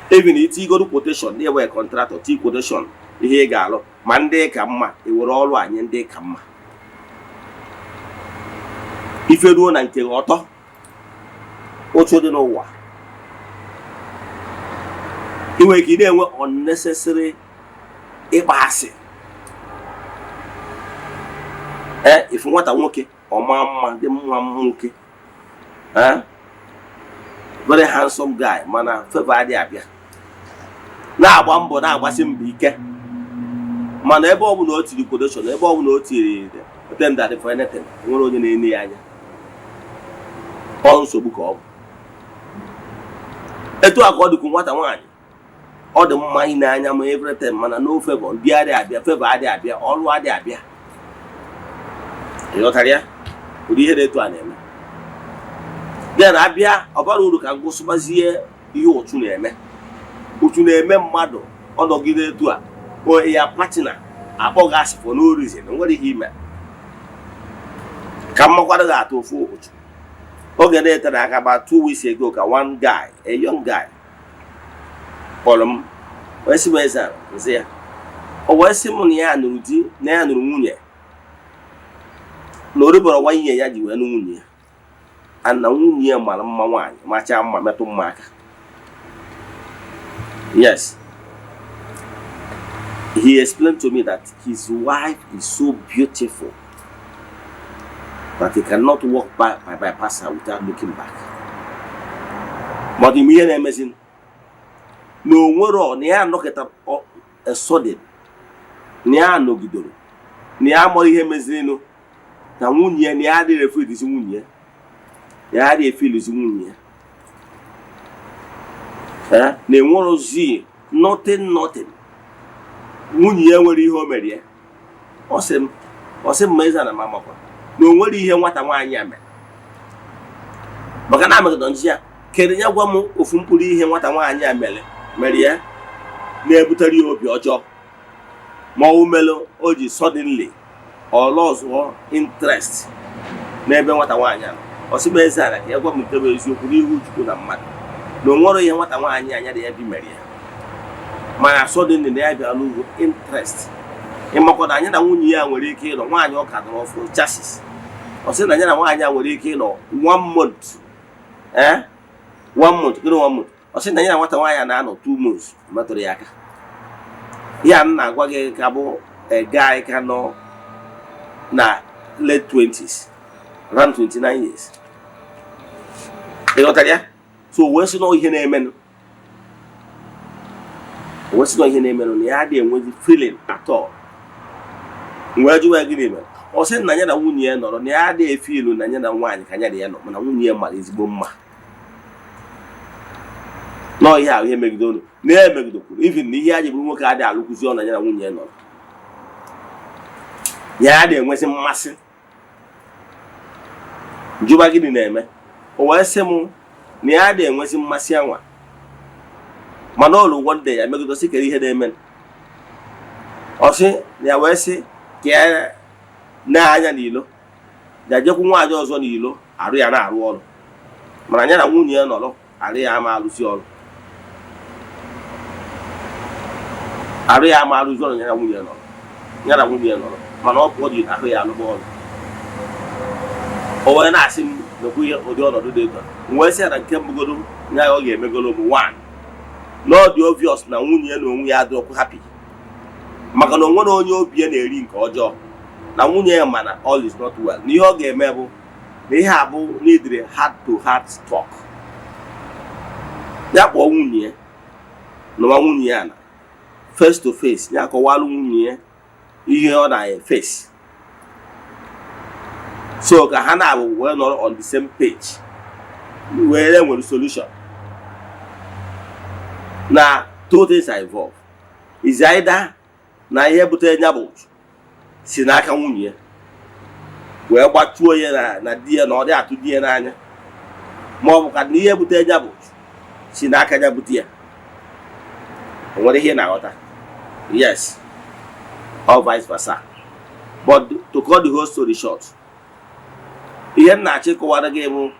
Even itigoro quotation na ewe contractor ti quotation ihe ị ga-alụ, ma ndị ka mma ewere ọrụ anyị, ndị ka mma. Ife ruo na nke gị ọtọ. Ụchụ dị n'ụwa. Ị nwere ike ị na-enwe unnecessary ịkpa asị. Ee, ifu nwata nwoke ọma mma, dị mma nwoke, ee, very handsome guy, mana favor adịghị abịa. Na-agba mbọ, na-agbasi mbọ ike, mana ebe ọ bụla o tiri quotation, ebe ọ bụla o tiri tender for anything, nwere onye na-ene ya anya. Ọ nsogbu ka ọ bụ. Etu a ka ọ dịkwu nwata nwaanyị, ọ dị mma ine anya ma everything, mana no favor. Ndị adịghị abịa, favor adịghị abịa, ọrụ adịghị abịa. Ịghọtara ya? Ụdị ihe dị etu a na-eme. Then abịa, ọ bara uru ka ngụsịbazie ihe ụchụ na-eme. Ụchụ na-eme mmadụ ọ nọgide etu a, o ya partner akpọ gị asị for no reason. Nwere ihe ime ka mmakwado ga-atụ ofu ụchụ. Oge na-etere aka, about 2 weeks ago, ka one guy, a young guy, kpọrọ m wee sị m, "Eze," nsị ya. O wee sị m na ya nụrụ di, na ya nụrụ nwunye, na oribọrọ nwa ihe ya ji wee nụ nwunye ya, and na nwunye ya mara mma nwaanyị, machaa mma, metụ mma aka. Yes, he explained to me that his wife is so beautiful. That he cannot walk by bypass her without looking back. But ime ihe na-emezi na o nwero na ya anọkịta sudden na ya nọgidere na ya amụrụ ihe mezirinụ na nwunye ya, na ya adịghị efeelizi nwunye ya, na ya adịghị efeelizi nwunye ya. Eh, na enwerozi nothing, nothing. Nwunye ya nwere ihe o mere ya. Ọ sị m, ọ sị m, ma eze na m amakwa na o nwere ihe nwata nwaanyị a mere, maka na amegidọ nji ya kedu ya. Gwa m ofu mkpụrụ ihe nwata nwaanyị a mere ya na-ebutere ya obi ọjọọ, ma ọ melụ o ji suddenly ọ lọzụọ interest n'ebe nwata nwaanyị a nọ. Ọ sị m, eze ala, ka ya gwa m nke bụ eziokwu n'ihu Chukwu na mmadụ, na o nwere ihe nwata nwaanyị anya dị ya bi mere ya, mana suddenly na ya bịara n'ugwu interest. Ịmakwa na anyị na nwunye ya nwere ike ịnọ, nwaanyị ọ ka nọrọ ọfụ chasis. Ọ sị na ya na nwaanyị a nwere ike ịnọ one month, eh, one month. Gịnị one month? Ọ sị na ya na nwata nwaanyị a na-anọ 2 months, metụrụ ya aka. Ya m na-agwa gị ka bụ a guy ka nọ na late 20s, around 29 years. Ị ghọtara ya? So wee sị na ihe na-emenụ, wee sị na ihe na-emenụ na ya adịghị enwezi feeling at all. Wee jụwa ya gịnị mere. Ọ sị na ya na nwunye ya nọrọ, na ya adịghị efeelu na ya na nwaanyị ka ya na ya nọ, mana nwunye ya mara ezigbo mma. Nọọ ihe ahụ ihe megide unu na ya emegidekwuru, even na ihe ya ji bụrụ nwoke adịghị alụkwụzi ọ na ya na nwunye ya nọrọ, ya adịghị enwezi mmasị. Jụba gịnị na-eme, o wee sị m na ya adịghị enwezi mmasị anwa, mana ọlụ one day ya megidosi kere ihe na-eme. Ọ sị na ya wee sị ka ya na-anya n'ilo, ya jekwu nwaanyị ọzọ n'ilo, arụ ya na-arụ ọrụ, mana ya na nwunye ya nọrọ, arụ ya ama arụzi ọrụ, arụ ya ama arụzi ọrụ. Ya na nwunye ya nọrọ, ya na nwunye ya nọrọ, mana ọ pụọ dị, ahụ ya alụba ọrụ. O wee na-asị m nekwu ihe ụdị ọnọdụ dị etu a. M wee sị ya na nke mbụgoro ya ọ ga-emegoro bụ one, na ọ dị obvious na nwunye ya na onwe ya adịrọkwu happy, maka na o nwere onye obi ya na-eri nke ọjọọ na nwunye ya, mana all is not well. Na ihe ọ ga-eme bụ na ihe a bụ n'idiri heart to heart talk. Ya kpọọ nwunye ya, nọwa nwunye ya na face to face, ya kọwalụ nwunye ya ihe ọ na-face, so ka ha na-abụ wee nọrọ on the same page, wee nwere solution. Na two things are involved: is either na ihe butere ya bụ si n'aka nwunye ya wee gbatuo ya na di ya na ọ dị atụ di ya n'anya, ma ọ bụ ka na ihe butere ya bụ si n'aka ya bute ya. O nwere ihe ị na-aghọta? Yes, or vice versa. But to cut the whole story short, ihe m na-achọ ịkọwara gị bụ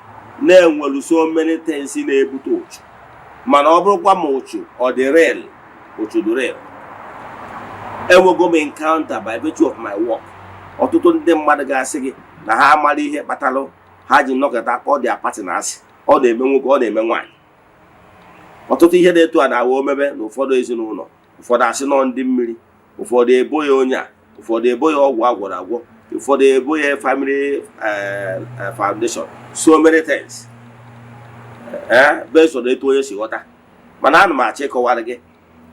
na-enwelu so many things na-ebute ụchụ, mana ọ bụrụkwa ma ụchụ ọ dị real, ụchụ dị real. Enwego m encounter by virtue of my work, ọtụtụ ndị mmadụ ga-asị gị na ha amara ihe kpatalụ ha ji nnọkọta kpọọ their partner asị. Ọ na-eme nwoke, ọ na-eme nwaanyị. Ọtụtụ ihe na-etu a na-awa omebe na ụfọdụ ezinụlọ. Ụfọdụ asị nọ ndị mmiri, ụfọdụ ebo ya onye a, ụfọdụ ebo ya ọgwụ agwọrọ agwọ, ụfọdụ ebo ya family foundation, so many things, based on etu onye si ghọta. Mana ana m achọ ịkọwara gị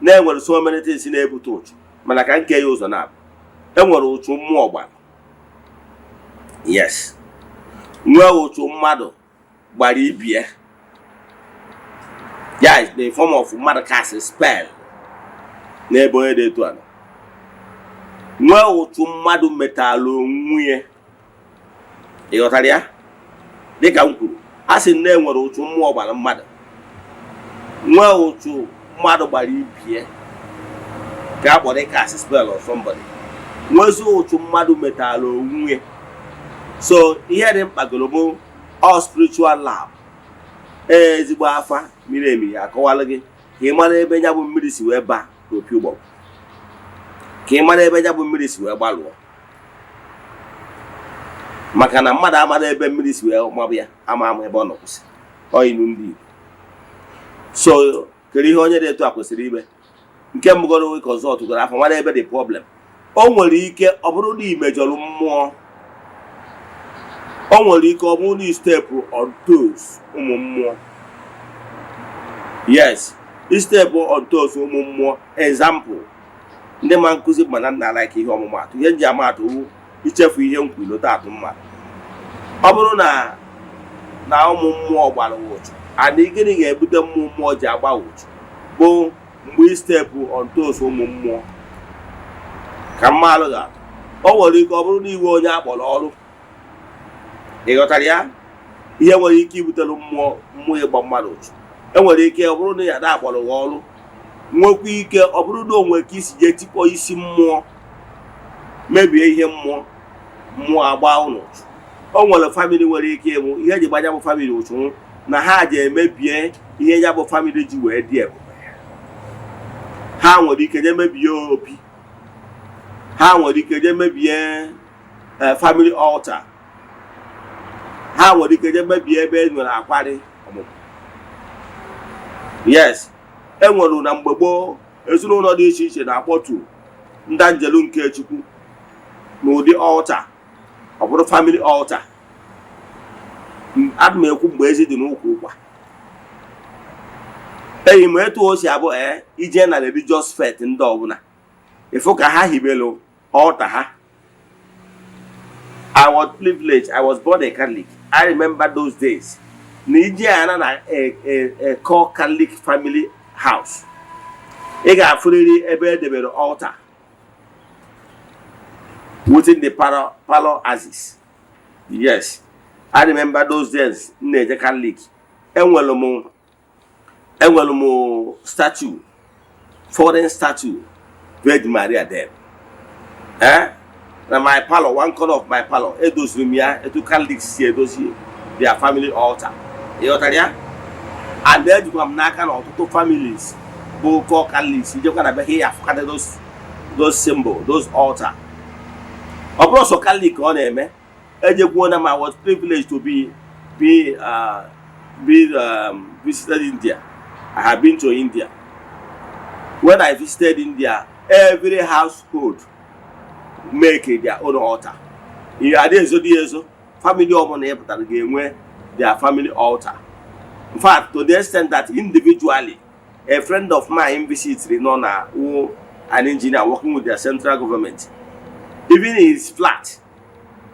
na enwere so many things na-ebute ụchụ, mana ka nke ya ụzọ na-abụ enwere ụchụ mmụọ gbara, yes, nwee ụchụ mmadụ gbara ibie ya, is the form of mmadụ cast spell n'ebe onye dị etu a nọ, nwee ụchụ mmadụ metalụ onwe ya. Ị ghọtara ya? Dịka m kwuru, a sị na enwere ụchụ mmụọ gbara mmadụ, nwee ụchụ mmadụ gbara ibie ka a kpọrọ cast spell on somebody, nwezi ụchụ mmadụ metalụ onwe ya. So ihe dị mkpa goro bụ all spiritual lab, ezigbo afa miri emi akọwalụ gị ka ị mara ebe ya bụ mmiri si wee baa n'opi ụgbọgụ, ka ị mara ebe ya bụ mmiri si wee gbalụọ, maka na mmadụ amara ebe mmiri si wee mabụ ya ama ama ebe ọ nọ kwụsị. Ọ ilu ndị Igbo. So kedu ihe onye dị etu a kwesịrị ime? Nke mbụgoro, consult goro afọ, mara ebe dị problem. O nwere ike ọ bụrụ na ị mejọrọ mmụọ. O nwere ike ọ bụrụ na i step on toes ụmụ mmụọ. Yes, i step on toes ụmụ mmụọ. Example, ndị ma nkụzi mana nna like ihe ọmụmatụ, ihe nji ama atụ wu ichefu ihe nkwu ilote atụ mmadụ. Ọ bụrụ na ụmụ mmụọ gbara ụchụ, and gịnị ga-ebute mmụọ mmụọ ji agba ụchụ bụ mgbe i step on toes ụmụ mmụọ. Ka mmalụ ga-atụ, o nwere ike ọ bụrụ na iwe onye akpọrọ ọrụ. Ị ghọtara ya? Ihe nwere ike ibutere mmụọ mmụọ ịgba mmadụ ụchụ, enwere ike ọ bụrụ na ya na-akpọrọ gị ọrụ, nwekwa ike ọ bụrụ na o nwere ka isi jee tikpọ isi mmụọ, mebie ihe mmụọ, mmụọ agba ụnụ ụchụ. O nwere family nwere ike ịbụ ihe eji gbanya bụ family ụchụ na ha ji emebie ihe ya bụ family ji wee dị ebube. Ha nwere ike jee mebie obi ha, nwere ike jee mebie family altar ha, nwere ike jee mebie ebe e nwere akwari ọmụmụ. Yes, e nwere na mgbe gboo, ezinụlọ dị iche iche na-akpọtu ndị anjelu nke Chukwu n'ụdị altar, ọ bụrụ family altar. Ana m ekwu mgbe ezi dị n'ụkwụ ụkwa enyi m, etu o si abụ ee, ije na religious faith ndị ọbụla, ịfụ ka ha hibelu altar ha. I was privileged. I was born a Catholic. I remember those days. Na ije ana na a core Catholic family house, ị ga-afụrịrị ebe edebere altar within the parlor axis. Yes, I remember those days m na-eje Catholic. Enwere m statue, foreign statue, Virgin Maria there. Eh? Na my parlor, one corner of my parlor, edoziri m ya etu Catholics si edozi their family altar. Ị ghọtara ya? And ejikwa m n'aka na ọtụtụ families bụ core Catholics, ijekwa na be ha, ya afụkata those symbol, those altar. Ọ bụrụ sọ Catholic ka ọ na-eme, ejekwuo na ma was privileged to be visited India. I have been to India. When I visited India, every household make their own altar. Ihe adị ezo dị ezo, family ọbụla ị pụtara ga-enwe their family altar. In fact, to the extent that individually, a friend of mine visited nọ na who an engineer working with their central government, even in his flat,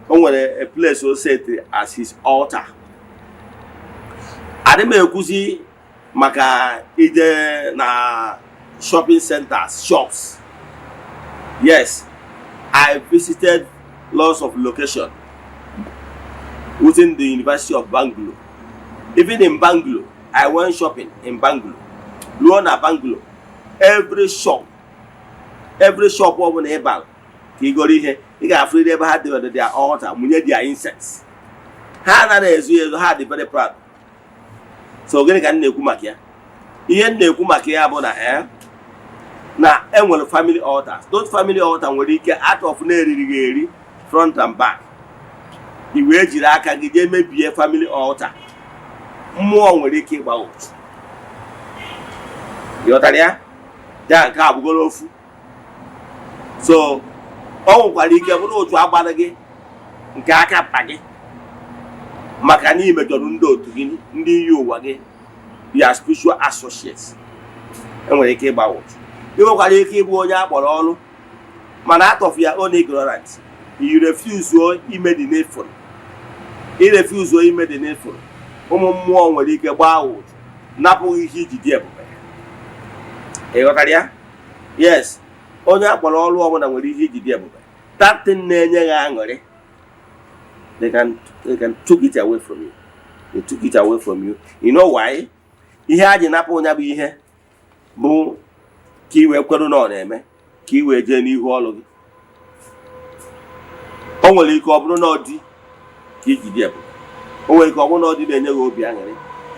o nwere a place o set as his altar. Adị m ekwuzi maka ije na shopping centers, shops. Yes, I visited lots of location within the University of Bangalore. Even in Bangalore, I went shopping in Bangalore. Ruo na Bangalore, every shop, every shop ọbụla ị bara ka ị goro ihe, ị ga-afụrịrị ebe ha debere their altar, mụnye their incense. Ha anaghị ezu ezu, ha dị very proud. So gịnị ka m na-ekwu maka ya? Ihe m na-ekwu maka ya bụ na na enwere family altars. Those family altar nwere ike out of na-eriri gị eri front and back, i wee jiri aka gị jee mebie family altar, mmụọ nwere ike ịgba ụchụ. Ịghọtara ya? Ya nke a bụgoro ofu. So ọ nwekwara ike bụrụ otu agbara gị nke aka mkpa gị maka na imejọrọ ndị otu gị, ndị iyi ụwa gị, ya spiritual associates, enwere ike ịgba ụchụ. Ị nwekwara ike ịbụ onye akpọrọ ọrụ, mana out of your own ignorance, you refuse ime the needful. I refuse ime the needful, ụmụ mmụọ nwere ike gbaa ụchụ, napụghị ihe iji dị ebube. Ị ghọtara ya? Yes, onye akpọrọ ọrụ ọbụla nwere ihe iji dị ebube. That thing na-enye gị aṅụrị, they can took it away from you. They took it away from you. You know why? Ihe a ji napụ onye bụ ihe bụ ka ị wee kwerụ na ọ na-eme ka ị wee jee n'ihu ọrụ gị. O nwere ike ọ bụrụ na ọ dị ka iji dị ebube, o nwere ike ọ bụrụ na ọ dị na-enye gị obi aṅụrị.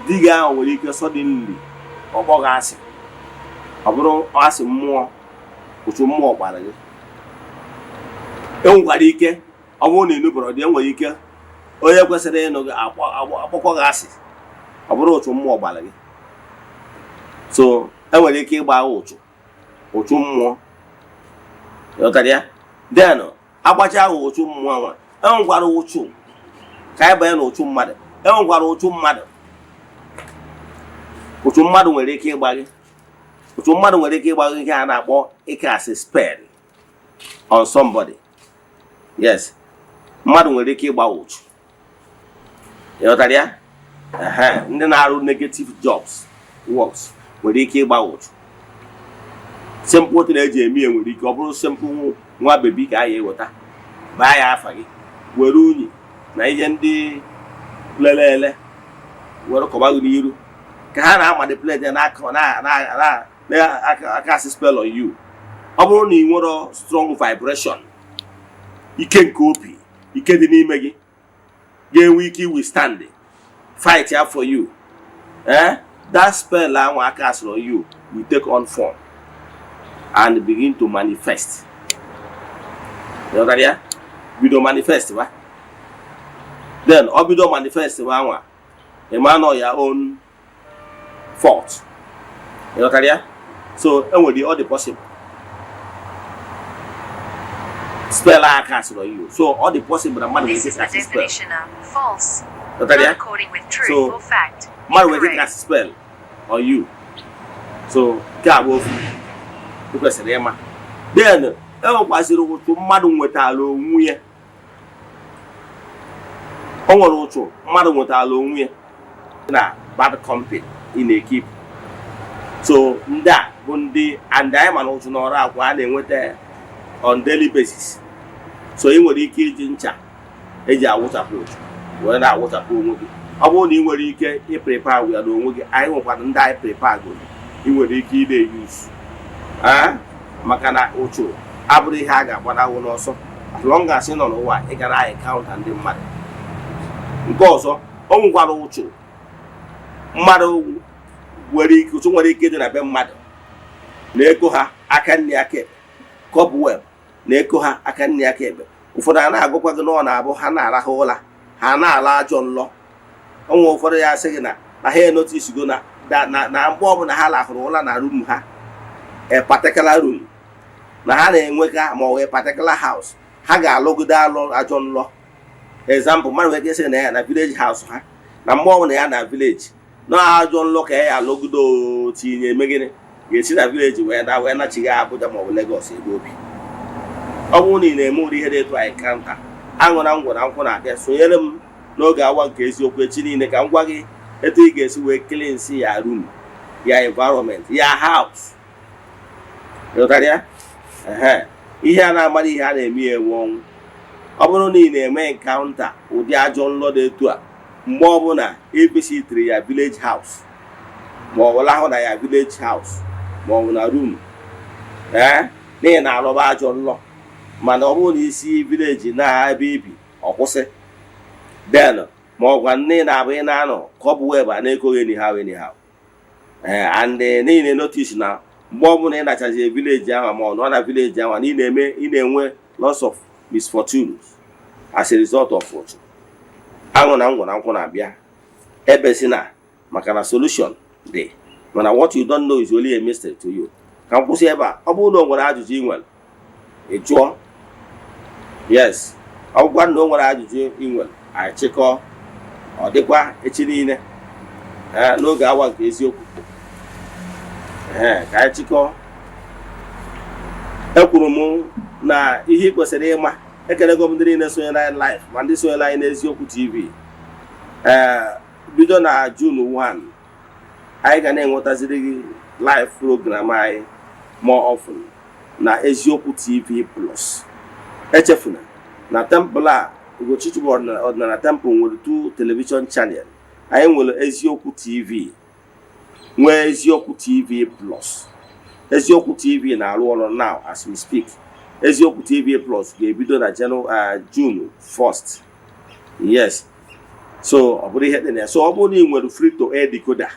Di gị ahụ nwere ike suddenly ọ kpọghị asị, ọ bụrụ asị mmụọ, otu mmụọ gbara gị. Enwekwara ike ọ bụrụ na ị nụbara di, enwere ike onye kwesịrị ịnụ gị akpọkọ gị asị, ọ bụrụ otu mmụọ gbara gị. So enwere ike ịgba ụchụ, ụchụ mmụọ. Ghọtara ya? Then agbacha ahụ ụchụ mmụọ nwa, enwekwara ụchụ Ka anyị banye n'ụchụ mmadụ. E nwekwara ụchụ mmadụ. Ụchụ mmadụ nwere ike ịgba gị. Ụchụ mmadụ nwere ike ịgba gị, ihe a na-akpọ ịcast spell on somebody. Yes, mmadụ nwere ike ịgba ụchụ. Ịghọtara ya? Ehe, ndị na-arụ negative jobs, works, nwere ike ịgba ụchụ. Simple thing eji eme ya nwere ike ọ bụrụ simple nwa baby ka a ya eweta, baa ya afa gị, were unyi na ihe ndị lele ele were kọba gị n'iru ka ha na-amanipulate ya n'aka na-acast spell on you. Ọ bụrụ na ị nwere strong vibration, ike nke obi, ike dị n'ime gị ga-enwe ike withstand, fight ya for you, that spell ahụ aka asịrị on you will take on form and begin to manifest. Ịghọtara ya? Bido manifest ba, then ọ bido manifest ba anwa, ịma nọ ya own fault. Ịghọtara ya? So enwere, ọ dị possible, spell aka asịrị on you. So ọ dị possible na mmadụ nwere This ike is the cast spell. Definition of false. Ịghọtara ya? Not according with truth So, or fact. mmadụ nwere ike Incorrect. cast spell on you. So nke a bụ ofu ị kwesịrị ịma. Then enwekwazịrị ụchụ mmadụ nwetara onwe ya. O nwere ụchụ mmadụ nwetara onwe ya na bad company ị na-ekeep. So ndị a bụ ndị and anyị mana ụchụ n'ọrụ akwa a na-enweta on daily basis. So ị nwere ike iji ncha eji awụchapụ ụchụ were na-awụchapụ onwe gị. Ọ bụrụ na ị nwere ike ịprepare ya n'onwe gị, anyị nwekwara ndị anyị prepare goro ị nwere ike ị na-euse, maka na ụchụ abụrụ ihe a ga-agbanahụ n'ọsọ. As long as ị nọ n'ụwa, ị gara encounter ndị mmadụ. Nke ọzọ, o nwekwara ụchụ mmadụ nwere ike, ụchụ nwere ike ịdị na be mmadụ na-eko ha aka nri aka ekpe, cobweb na-eko ha aka nri aka ekpe. Ụfọdụ a na-agụkwa gị na ọ na-abụ ha na-arahụ ụra, ha na-ala ajọ nlọ. Onwe ụfọdụ ya asị gị na ha enoticego na mgbe ọbụla ha lahụrụ ụra na room ha, a particular room na ha na-enweka, ma ọ bụ a particular house, ha ga-alụgide alụ ajọ nlọ. Example, mmadụ nwere ike ịsị na ya na village house ha, na mgbe ọbụla ya na village na ajọ nlọ ka ya alụgide, tinye eme gịnị, ga-esi na village wee na wee nachigha Abuja maọbụ Lagos ebe obi. Ọ bụrụ na ị na-eme ụdị ihe dị etu anyị kanta aṅụ na ngwọ na nkwụ na-abịa, sonyere m n'oge awa nke eziokwu echi niile ka m gwa gị etu ị ga-esi wee cleanse ya room, ya environment, ya house. Ịghọtara ya? Ehe, ihe a na-amara ihe a na-eme ya ewu ọnwụ. Ọ bụrụ na ị na-eme encounter ụdị ajọ nlọ dị etu a mgbe ọbụla evisitiri ya village house, ma ọ bụ lahụ na ya village house, ma ọ bụ na room, ee, n'ihi na alụba ajọ nlọ, mana ọ bụrụ na isi village na ebe ibi ọ kwụsị, then ma ọ gwa nne na-abụ ị na-anọ ka ọ bụ web a na-ekoghị anyhow anyhow, ee, and niile notice na mgbe ọbụla ị nachazi village ahụ, ma ọ nọ na village ahụ, na ị na-eme, ị na-enwe lots of misfortunes as a result of ụchụ. Aṅụ na ngwọ na nkwụ na-abịa ebe si na maka na solution dị, mana what you don't know is only a mystery to you. Ka m kwụsị ebe a. Ọ bụrụ na o nwere ajụjụ ị nwere, ị jụọ. Yes, ọ bụkwa na o nwere ajụjụ ị nwere, anyị chịkọọ. Ọ dịkwa echi niile, ee, n'oge awa nke eziokwu. Ee, ka anyị chịkọọ. Ekwuru m na ihe ị kwesịrị ịma. Ekelego m ndị niile sonyere anyị live, ma ndị sonyere anyị n'Eziokwu TV. Ee, bido na June 1, anyị ga na-enwetaziri gị live program anyị more often na Eziokwu TV Plus. Echefuna na temple a, Ugochukwu Ọdịnala Temple, nwere two television channel. Anyị nwere Eziokwu TV, nwee Eziokwu TV Plus. Eziokwu TV na-arụ ọrụ now as we speak. Eziokwu TV Plus ga-ebido na June 1st. Yes, so ọ bụrụ ihe dị na ya. So ọ bụrụ na ị nwere free to air decoder,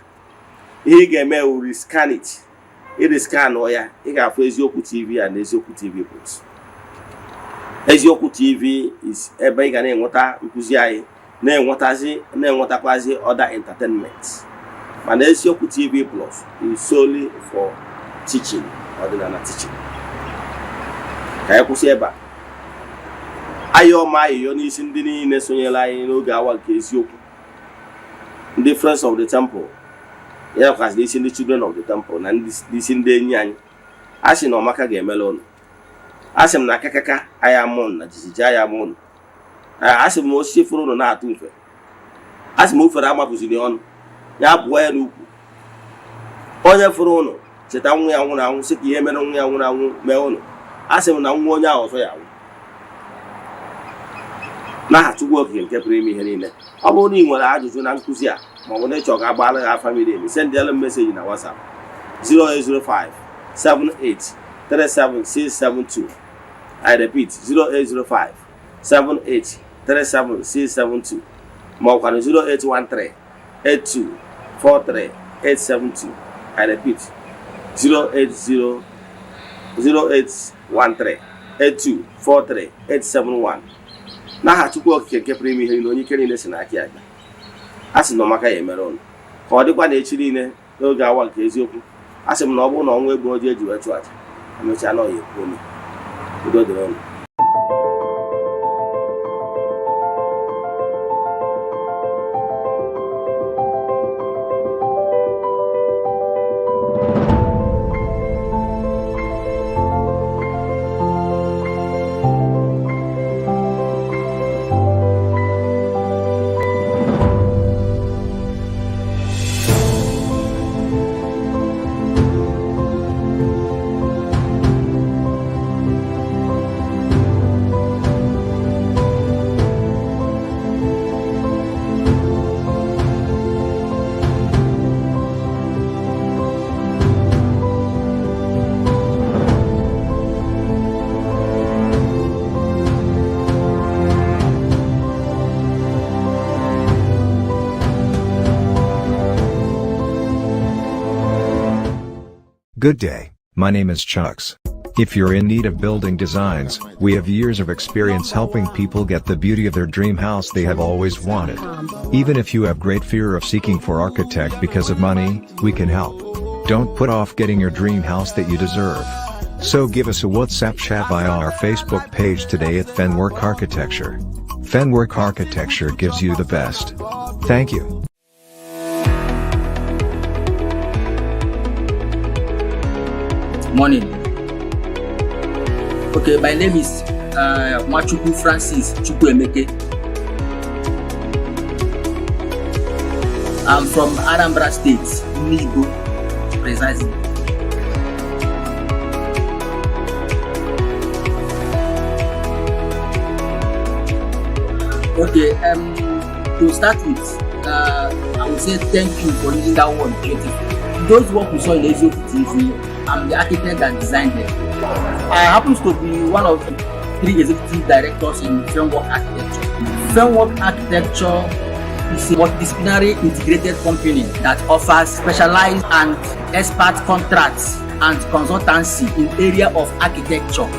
ihe ị ga-eme wụ rescan it. Ị rescan ya, ị ga-afụ Eziokwu TV a na Eziokwu TV Plus. Eziokwu TV is ebe ị ga na-enweta nkụzi anyị, na-enwetazi, na-enwetakwazi other entertainment, mana Eziokwu TV Plus is solely for teaching, ọdịnala teaching. Ka anyị kwụsị ebe a. Ayọ ma ayịyọ n'isi ndị niile sonyere anyị n'oge awa nke eziokwu, ndị Friends of the Temple, ya kwasị n'isi ndị Children of the Temple na n'isi ndị enyi anyị. A sị na ọmaka ga-emere ụnụ. A sị m na akakaka anyị amụ ụnụ na jijiji anyị amụ ụnụ. A sị m osisi fụrụ ụnụ na-atụ mfe. A sị m ofere amapụziri ọnụ ya bụọ ya n'ukwu. Onye fụrụ ụnụ cheta nwa ya nwụrụ anwụ, sị ka ihe mere nwa ya nwụrụ anwụ mee ụnụ. A sị m na nwa onye ahụ ọzọ ya anwụ, n'aha Chukwu Okike nke pụrụ ime ihe niile. Ọ bụrụ na ị nwere ajụjụ na nkụzi a, ma ọ bụ na ịchọ ka agbaara gị afa miri emi, sendịalụ m message na WhatsApp 0805 78 37672. I repeat, 0805 78 37672, ma ọ kwanụ 0813 82 43 872. I repeat, 080 0813 82 43 871. N'aha Chukwu Okike nke pụrụ ime ihe niile, onye ike niile si n'aka ya bịa, a sị na ọmaka ya emere ụnụ. Ka ọ dịkwa na echi niile n'oge awa nke eziokwu. A sị m na ọ bụrụ na ọnwa egbu ojii eji wee chụọ aja, emechaa na ọ ya ekwu ome. Udo dịrị ụnụ. Good day, my name is Chucks. If you're in need of building designs, we have years of experience helping people get the beauty of their dream house they have always wanted. Even if you have great fear of seeking for architect because of money, we can help. Don't put off getting your dream house that you deserve. So give us a WhatsApp chat via our Facebook page today at Fenwork Architecture. Fenwork Architecture gives you the best. Thank you. Morning. Okay, my name is Nwachukwu Francis Chukwuemeke. I'm from Anambra State, Nibo, precisely. Okay, to start with, I would say thank you for using that word "beautiful". Those work we saw in Eziokwu TV, I'm the architect that designed them. I happens to be one of the three executive directors in Framework Architecture. Framework Architecture is a multidisciplinary integrated company that offers specialized and expert contracts and consultancy in area of architecture,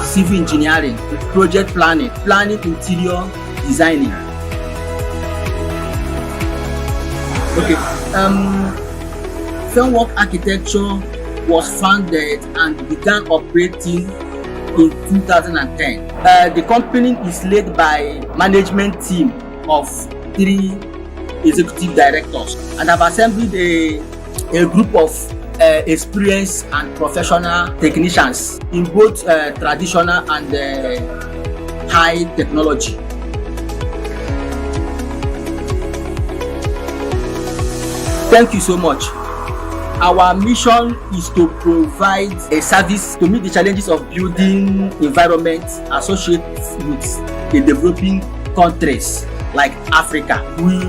civil engineering, project planning, planning, interior designing. Okay, Framework Architecture was founded and began operating in 2010. The company is led by management team of three executive directors and have assembled a group of experienced and professional technicians in both traditional and high technology. Thank you so much. Our mission is to provide a service to meet the challenges of building environment associated with the developing countries like Africa. We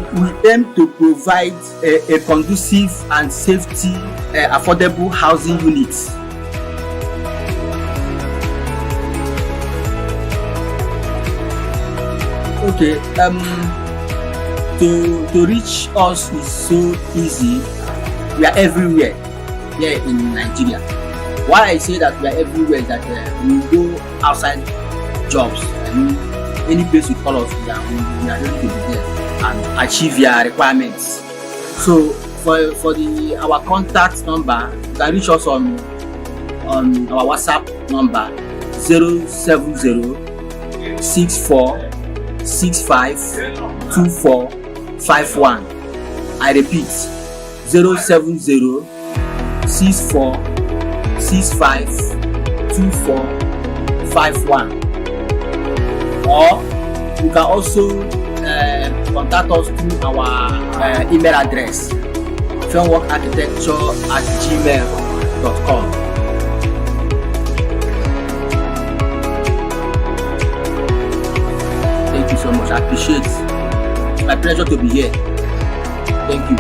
aim to provide a conducive and safety, affordable housing units. Okay, to reach us is so easy. We are everywhere here in Nigeria. Why I say that we are everywhere is that we go outside jobs. I mean, any place you call us, we are ready to be there and achieve your requirements. So for the our contact number, you can reach us on our WhatsApp number 070 64 65 24 51. I repeat, 070 64 65 24 51. Or you can also contact us through our email address, fenworkarchitecture@gmail.com. Thank you so much. I appreciate it. It's my pleasure to be here. Thank you.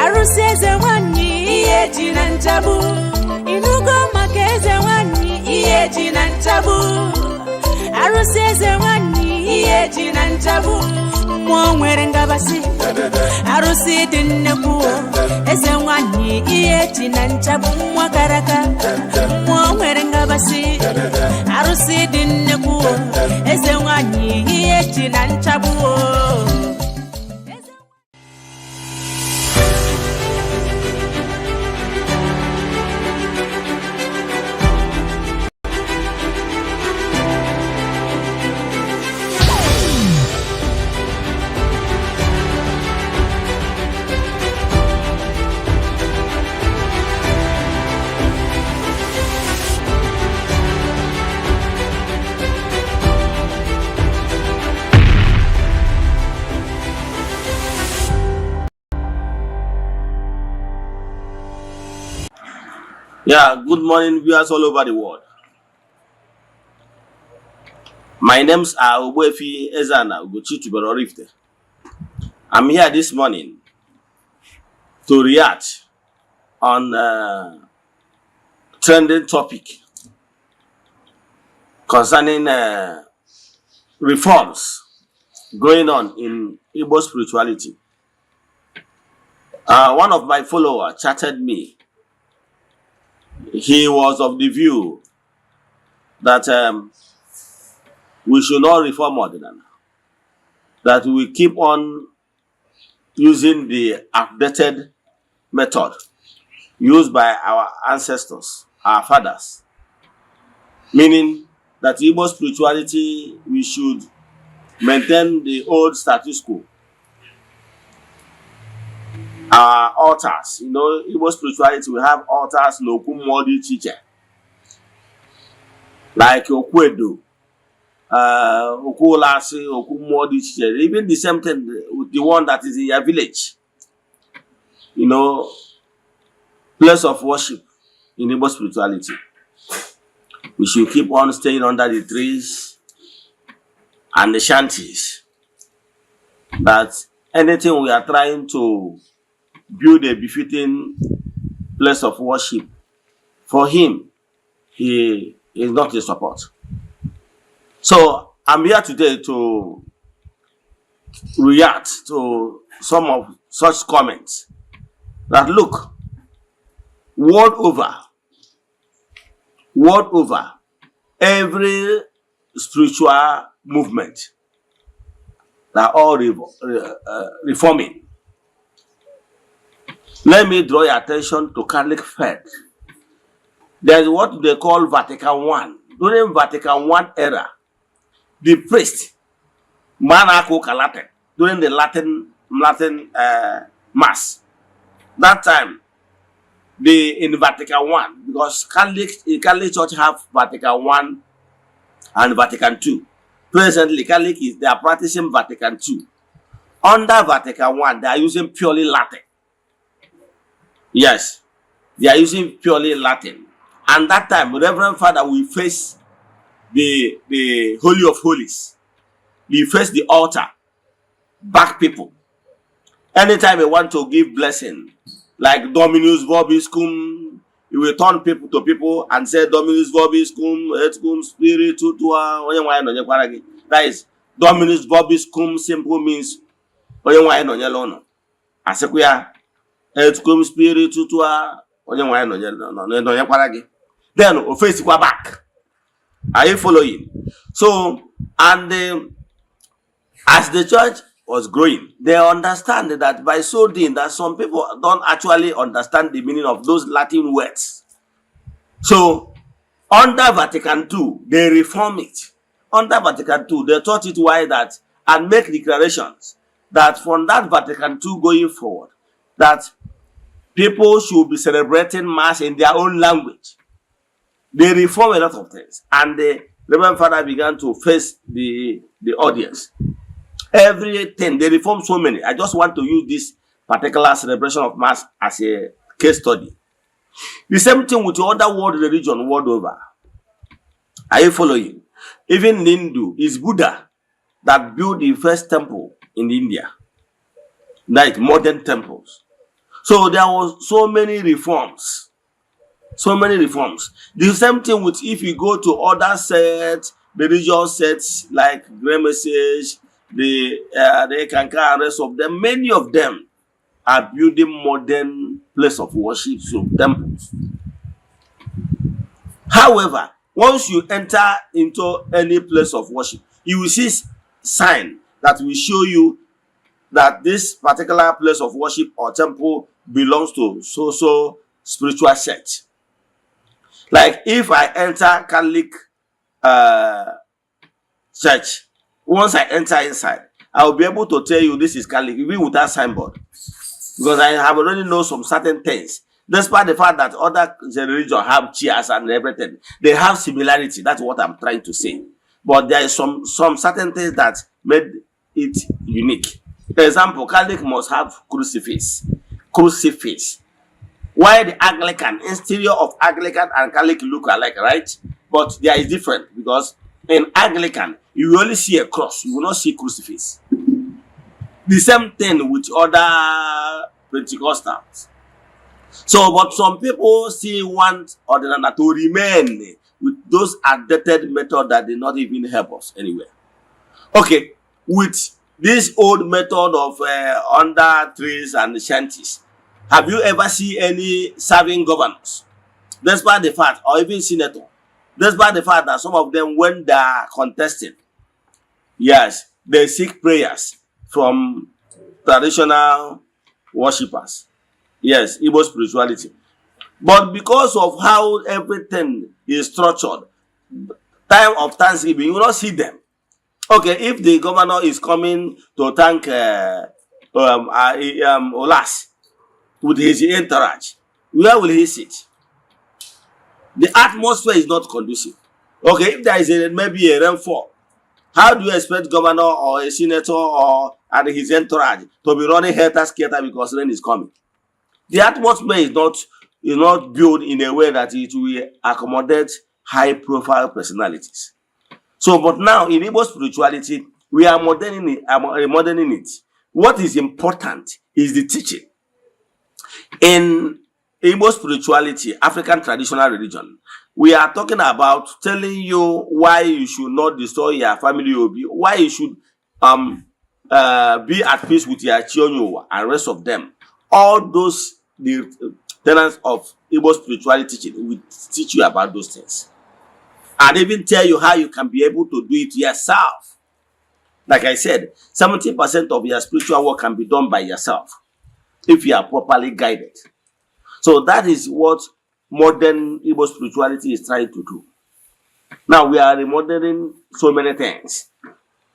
Arụsị eze nwanyị ihe ji na nchagbu. Ịnụgo maka eze nwanyị ihe ji na nchagbu. Arụsị eze nwanyị ihe ji na nchagbu. Mmụọ nwere ngabasị. Arụsị dị nnekwu o. Eze nwanyị ihe ji na nchagbu nwa karaka. Mmụọ nwere ngabasị. Arụsị dị nnekwu o. Eze nwanyị ihe ji na nchagbu o. Yeah, good morning, viewers all over the world. My names are Ogbuefi Ezana Ugochi Tubelu Oraifite. I'm here this morning to react on a trending topic concerning reforms going on in Igbo spirituality. One of my followers chatted me. He was of the view that we should not reform Odinani, that we keep on using the outdated method used by our ancestors, our fathers, meaning that Igbo spirituality, we should maintain the old status quo. Our altars, Igbo spirituality, we have altars n'okwu mmụọ dị iche iche, like okwu edo, okwu ụlasị, okwu mmụọ dị iche iche, even the same thing with the one that is in your village, place of worship in Igbo spirituality. We should keep on staying under the trees and the shanties. That anything we are trying to build a befitting place of worship for him, he is not in support. So I'm here today to react to some of such comments that, look, world over, every spiritual movement, they are all reforming. Let me draw your attention to Catholic faith. There's what they call Vatican One. During Vatican One era, the priest, mgbe a na-aka ụka Latin, during the Latin mass, that time, the in Vatican One, because Catholic Church have Vatican One and Vatican Two. Presently, Catholic is they are practicing Vatican Two. Under Vatican One, they are using purely Latin. Yes, they are using purely Latin. And that time, Reverend Father will face the Holy of Holies. He face the altar, back people. Anytime he want to give blessing, like Dominus vobiscum, he will turn people to people and say Dominus vobiscum, et cum spiritu tua, onye nwe anyị nọnyekwara gị. That is, Dominus vobiscum simple means onye nwe anyị nọnyere ụnụ. Asịkwa ya et cum spiritu tua, onye nwe anyị nọnyekwara gị. Then o faceikwa back. Are you following? So, and as the church was growing, they understand that by so doing, that some people don't actually understand the meaning of those Latin words. So, under Vatican II, they reform it. Under Vatican II, they taught it why that and make declarations that from that Vatican II going forward, that people should be celebrating Mass in their own language. They reform a lot of things, and the Reverend Father began to face the audience. Everything they reform so many. I just want to use this particular celebration of Mass as a case study. The same thing with other world religion world over. Are you following? Even Hindu is Buddha that built the first temple in India, like modern temples. So there was so many reforms, so many reforms. The same thing with if you go to other sects, religious sects like Great Message, the Eckankar and rest of them, many of them are building modern place of worship, so temples. However, once you enter into any place of worship, you will see sign that will show you that this particular place of worship or temple belongs to so so spiritual sect. Like if I enter Catholic church, once I enter inside, I will be able to tell you this is Catholic, even without signboard, because I have already know some certain things. Despite the fact that other religion have chairs and everything, they have similarity. That's what I'm trying to say. But there is some certain things that made it unique. For example, Catholic must have crucifix. Crucifix. Why the Anglican, interior of Anglican and Catholic look alike, right? But there is different because in Anglican, you will only see a cross, you will not see crucifix. The same thing with other Pentecostals. So, but some people still want Odinana to remain with those outdated method that did not even help us anywhere. Okay, with this old method of under trees and shanties, have you ever seen any serving governors? Despite the fact, or even senator, despite the fact that some of them, when they are contesting, yes, they seek prayers from traditional worshippers. Yes, Igbo spirituality. But because of how everything is structured, time of Thanksgiving, you will not see them. Okay, if the governor is coming to thank Olas with his entourage, where will he sit? The atmosphere is not conducive. Okay, if there is a, maybe a rainfall, how do you expect governor or a senator or and his entourage to be running helter skelter because rain is coming? The atmosphere is not built in a way that it will accommodate high profile personalities. So, but now in Igbo spirituality, we are moderning it, moderning it. What is important is the teaching. In Igbo spirituality, African traditional religion, we are talking about telling you why you should not destroy your family obi, why you should be at peace with your chi onye ụwa and rest of them. All those, the tenets of Igbo spirituality teaching will teach you about those things and even tell you how you can be able to do it yourself. Like I said, 70% of your spiritual work can be done by yourself if you are properly guided. So that is what modern Igbo spirituality is trying to do. Now we are remodeling so many things,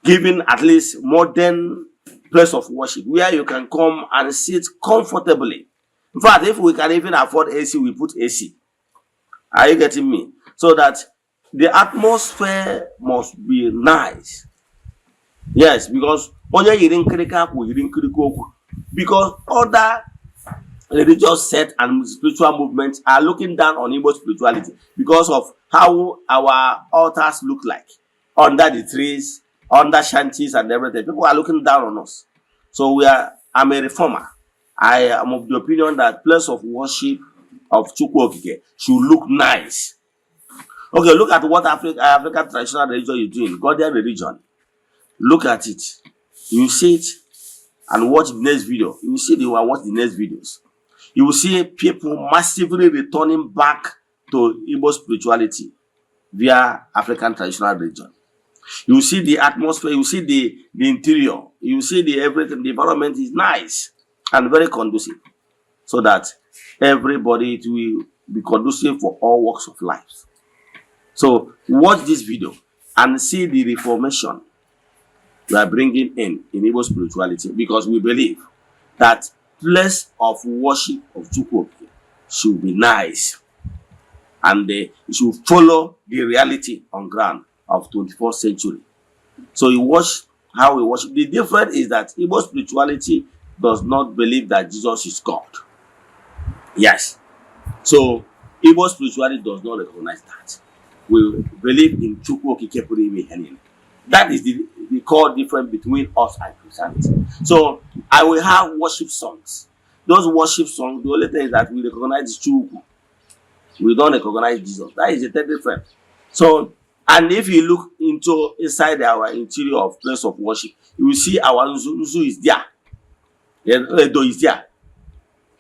giving at least modern place of worship where you can come and sit comfortably. In fact, if we can even afford AC, we put AC. Are you getting me? So that the atmosphere must be nice. Yes, because onye yiri nkirika akwa yiri nkirika okwu. Because other religious sect and spiritual movements are looking down on Igbo spirituality because of how our altars look like under the trees, under shanties and everything. People are looking down on us. So we are I'm a reformer. I am of the opinion that place of worship of Chukwu Okike should look nice. Okay, look at what African traditional religion is doing, Godian religion. Look at it. You see it and watch the next video. You will see the watch the next videos. You will see people massively returning back to Igbo spirituality via African traditional religion. You will see the atmosphere, you will see the interior, you will see the everything, the environment is nice and very conducive so that everybody, it will be conducive for all walks of life. So watch this video and see the reformation we are bringing in Igbo spirituality, because we believe that place of worship of Chukwu Okike should be nice and they should follow the reality on ground of 21st century. So you watch how we worship. The difference is that Igbo spirituality does not believe that Jesus is God. Yes. So Igbo spirituality does not recognize that. We believe in Chukwu Okike pụrụ ime ihe niile. That is the core difference between us and Christianity. So I will have worship songs. Those worship songs, the only thing is that we recognize Chukwu. We don't recognize Jesus. That is the difference. So, and if you look into inside our interior of place of worship, you will see our Nzu, Nzu is there. Edo is there.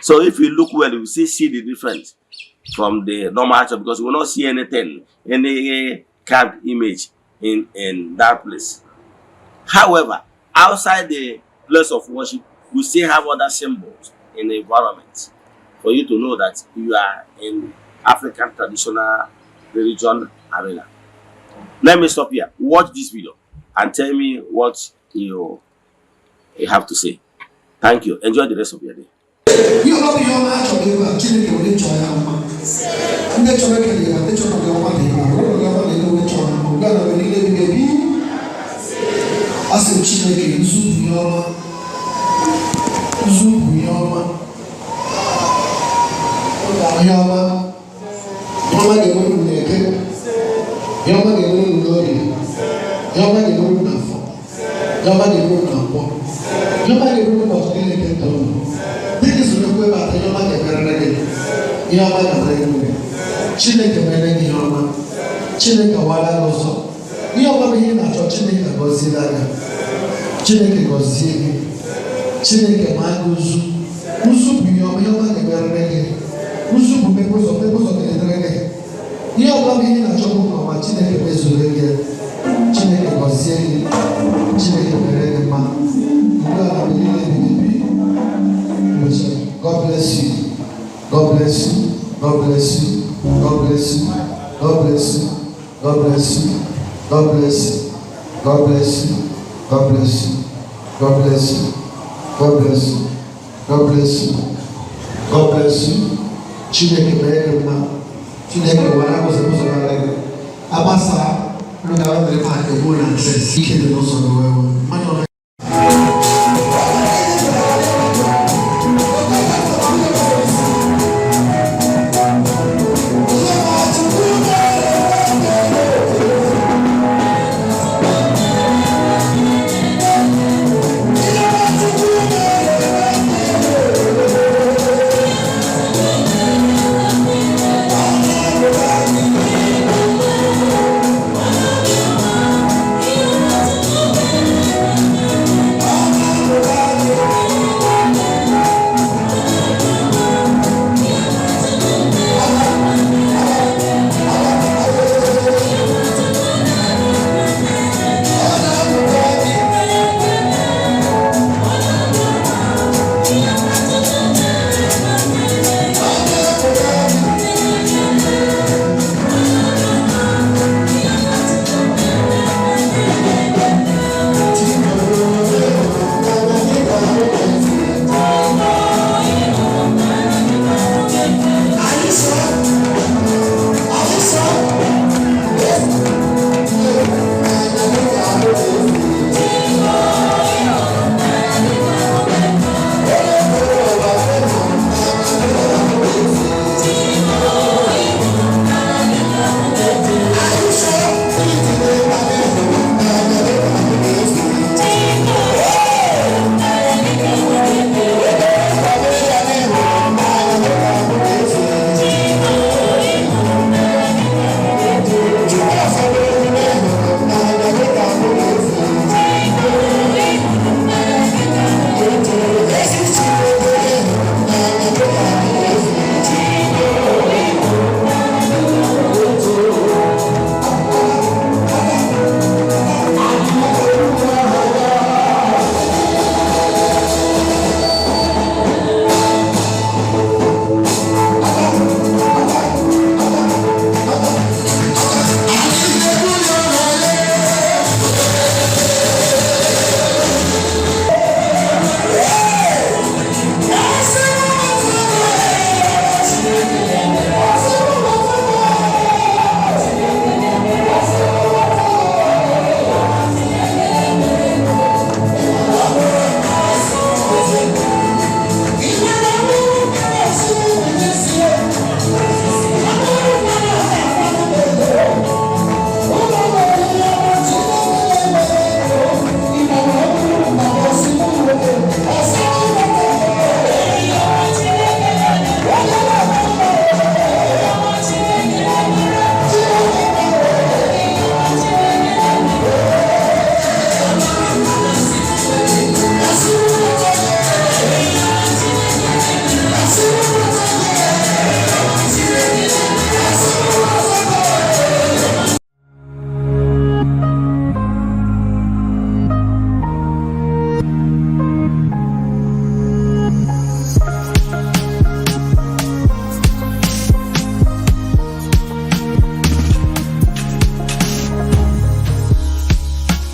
So if you look well, you will see the difference from the normal church because you will not see anything, any carved image in that place. However, outside the place of worship, we still have other symbols in the environment for you to know that you are in African traditional religion arena. Let me stop here. Watch this video and tell me what you have to say. Thank you. Enjoy the rest of your day. Ihe ọbụla, ihe ọma a chọrọ ebe a, Chineke were chọọ ya mma. Ndị chọrọ ekele ya, ndị chọrọ gị ọma dị ebe a, were gị ọma na ego, ndị chọrọ mma ugbu a na mgbe niile ebighị ebi. Asị m Chineke, nzu bụ ihe ọma, nzu bụ ihe ọma. Ihe ọma, ihe ọma ga-emere unu n'Eke, ihe ọma ga-emere unu n'Orie, ihe ọma ga-emere unu n'Afọ, ihe ọma ga-emere unu na Nkwọ, ihe ọma ga-emere unu ụbọchị niile nke ndụ unu. Dịka isoro ekwu ebe atọ, ihe ọma ga-emerere gị, ihe ọma ga-emere gị. Chineke mere gị ihe ọma, Chineke wara gị ụzọ, ihe ọma bụ ihe ị na-achọ. Chineke gọziela gị, Chineke gọzie gị, Chineke maa gị ụzụ. Ụzụ bụ ihe ọma, ihe ọma ga-emerere gị. Ụzụ bụ mmepe ụzọ, mmepe ụzọ ga-edere gị. Ihe ọbụla bụ ihe ị na-achọ bụ nke ọma, Chineke mezuru gị. Chineke gọzie gị, Chineke mere gị mma. Ugbu a na mgbe niile ebighị ebi. God bless you. God bless you. God bless you. God bless you. God bless you. God bless you. God bless you. God bless you. God bless you. God bless you. God bless you. God bless you. God bless you. Chineke mere gị mma. Chineke wara ụzọ ụzọ gara gị. Agbasa unu ga-ahụ ma egbu na dress. Ike dị n'ụzọ gị wee wee. Mmadụ ọbụla.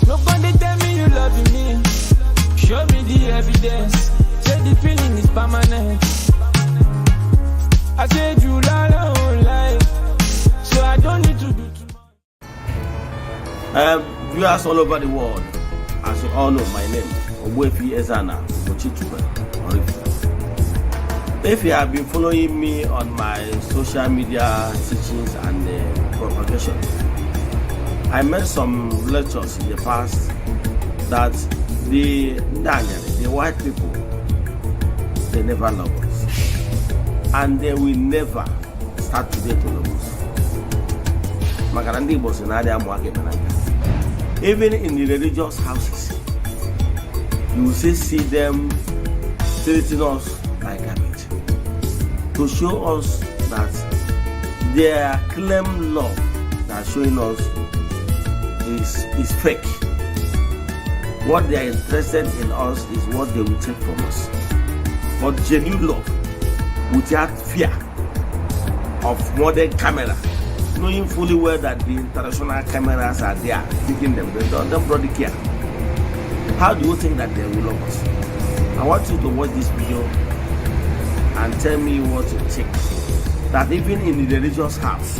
Nobody tell me you love me. Show me the evidence. Say the feeling is permanent. I said you lie, life. So I don't need to do too Viewers all over the world, as you all know my name, Ogbuefi Eze-Ana Ugochi Oraifite. If you have been following me on my social media teachings and propagation, I made some lectures in the past that the Ndanyari, the white people, they never love us. And they will never start today to love us. Maka na ndị Igbo si na adị amụ aka eme na nka. Even in the religious houses, you will still see them treating us like garbage to show us that their claim love that showing us is fake. What they are interested in us is what they will take from us. But genuine love, without fear of modern camera, knowing fully well that the international cameras are there taking them, they don't bloody care. How do you think that they will love us? I want you to watch this video and tell me what you think. That even in the religious house,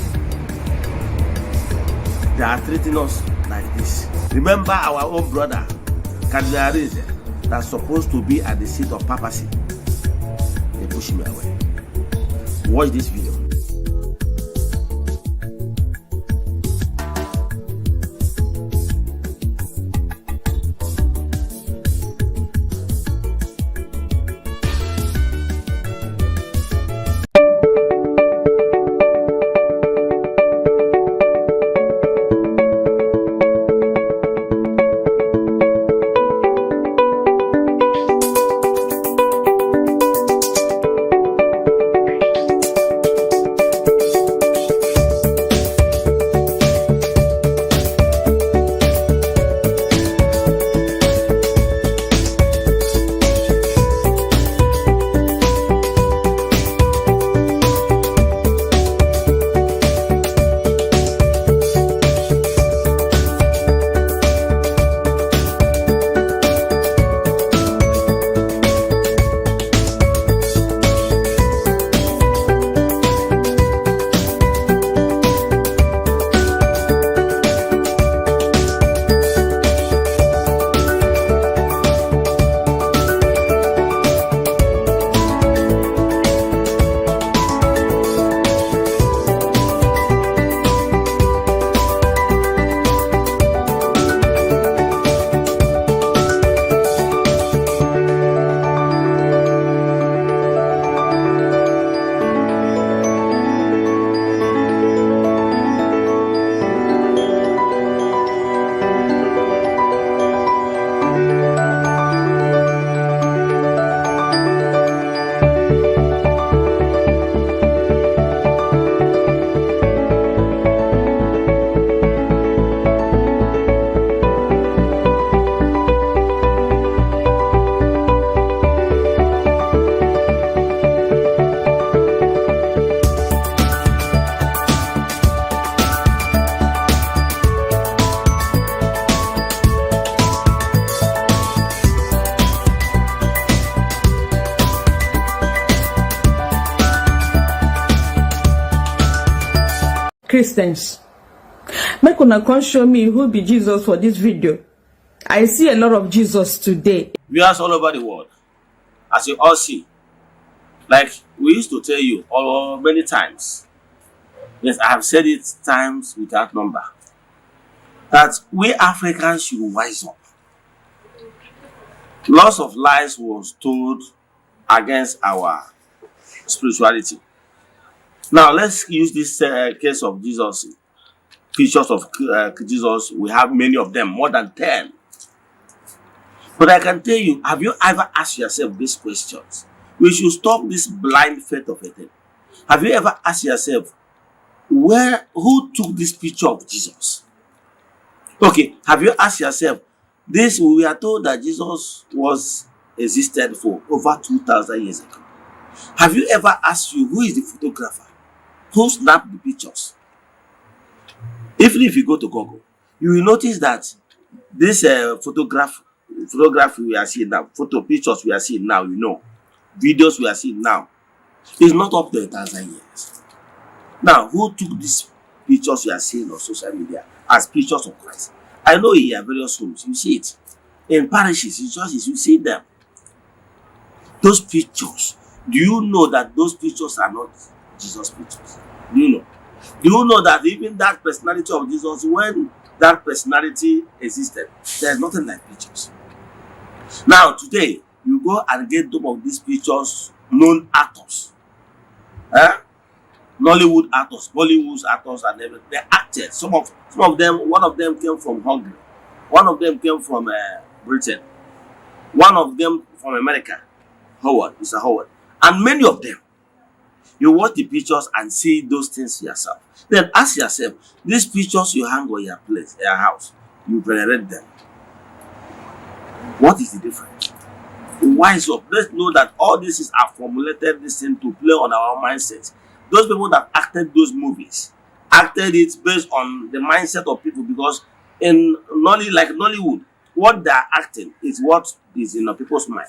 they are treating us like this. Remember our own brother, Cardinal Arinze, that's supposed to be at the seat of papacy. They push him away. Watch this video. Christians, make una come show me who be Jesus for this video. I see a lot of Jesus today. Viewers all over the world, as you all see, like we used to tell you all many times, yes, I have said it times without number, that we Africans should wise up. Lots of lies was told against our spirituality. Now let's use this case of Jesus, pictures of Jesus. We have many of them, more than 10. But I can tell you, have you ever asked yourself these questions? We should stop this blind faith of a thing. Have you ever asked yourself, who took this picture of Jesus? Okay, have you asked yourself, this, we are told that Jesus was existed for over 2,000 years ago. Have you ever asked you, who is the photographer? Who snapped the pictures? Even if you go to Google, you will notice that this photography we are seeing now, photo pictures we are seeing now, videos we are seeing now, is not up to 1,000 years. Now, who took these pictures you are seeing on social media as pictures of Christ? I know in your various homes, you see it. In parishes, in churches, you see them. Those pictures Do you know that those pictures are not Jesus pictures? Do you know? Do you know that even that personality of Jesus, when that personality existed, there's nothing like pictures? Now, today, you go and get some of these pictures, known actors, eh? Nollywood actors, Bollywood actors, and everything. They acted. Some of them, one of them came from Hungary, one of them came from Britain, one of them from America, Howard, Mr. Howard, and many of them. You watch the pictures and see those things yourself. Then ask yourself, these pictures you hang on your place, your house, you venerate them. What is the difference? Wise up. Let's know that all this is are formulated this thing to play on our mindset. Those people that acted those movies acted it based on the mindset of people, because in Nolly, like Nollywood, what they are acting is what is in the people's mind.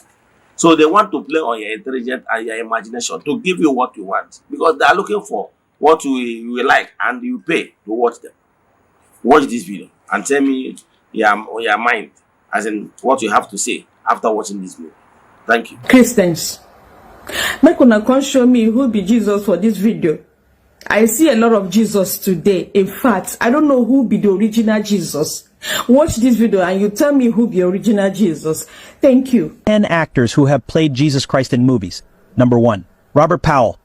So they want to play on your intelligence and your imagination to give you what you want, because they are looking for what you will like, and you pay to watch them. Watch this video and tell me your mind, as in what you have to say after watching this video. Thank you. Christians, make una come show me who be Jesus for this video. I see a lot of Jesus today. In fact, I don't know who be the original Jesus. Watch this video and you tell me who be original Jesus. Thank you. 10 actors who have played Jesus Christ in movies. Number 1, Robert Powell.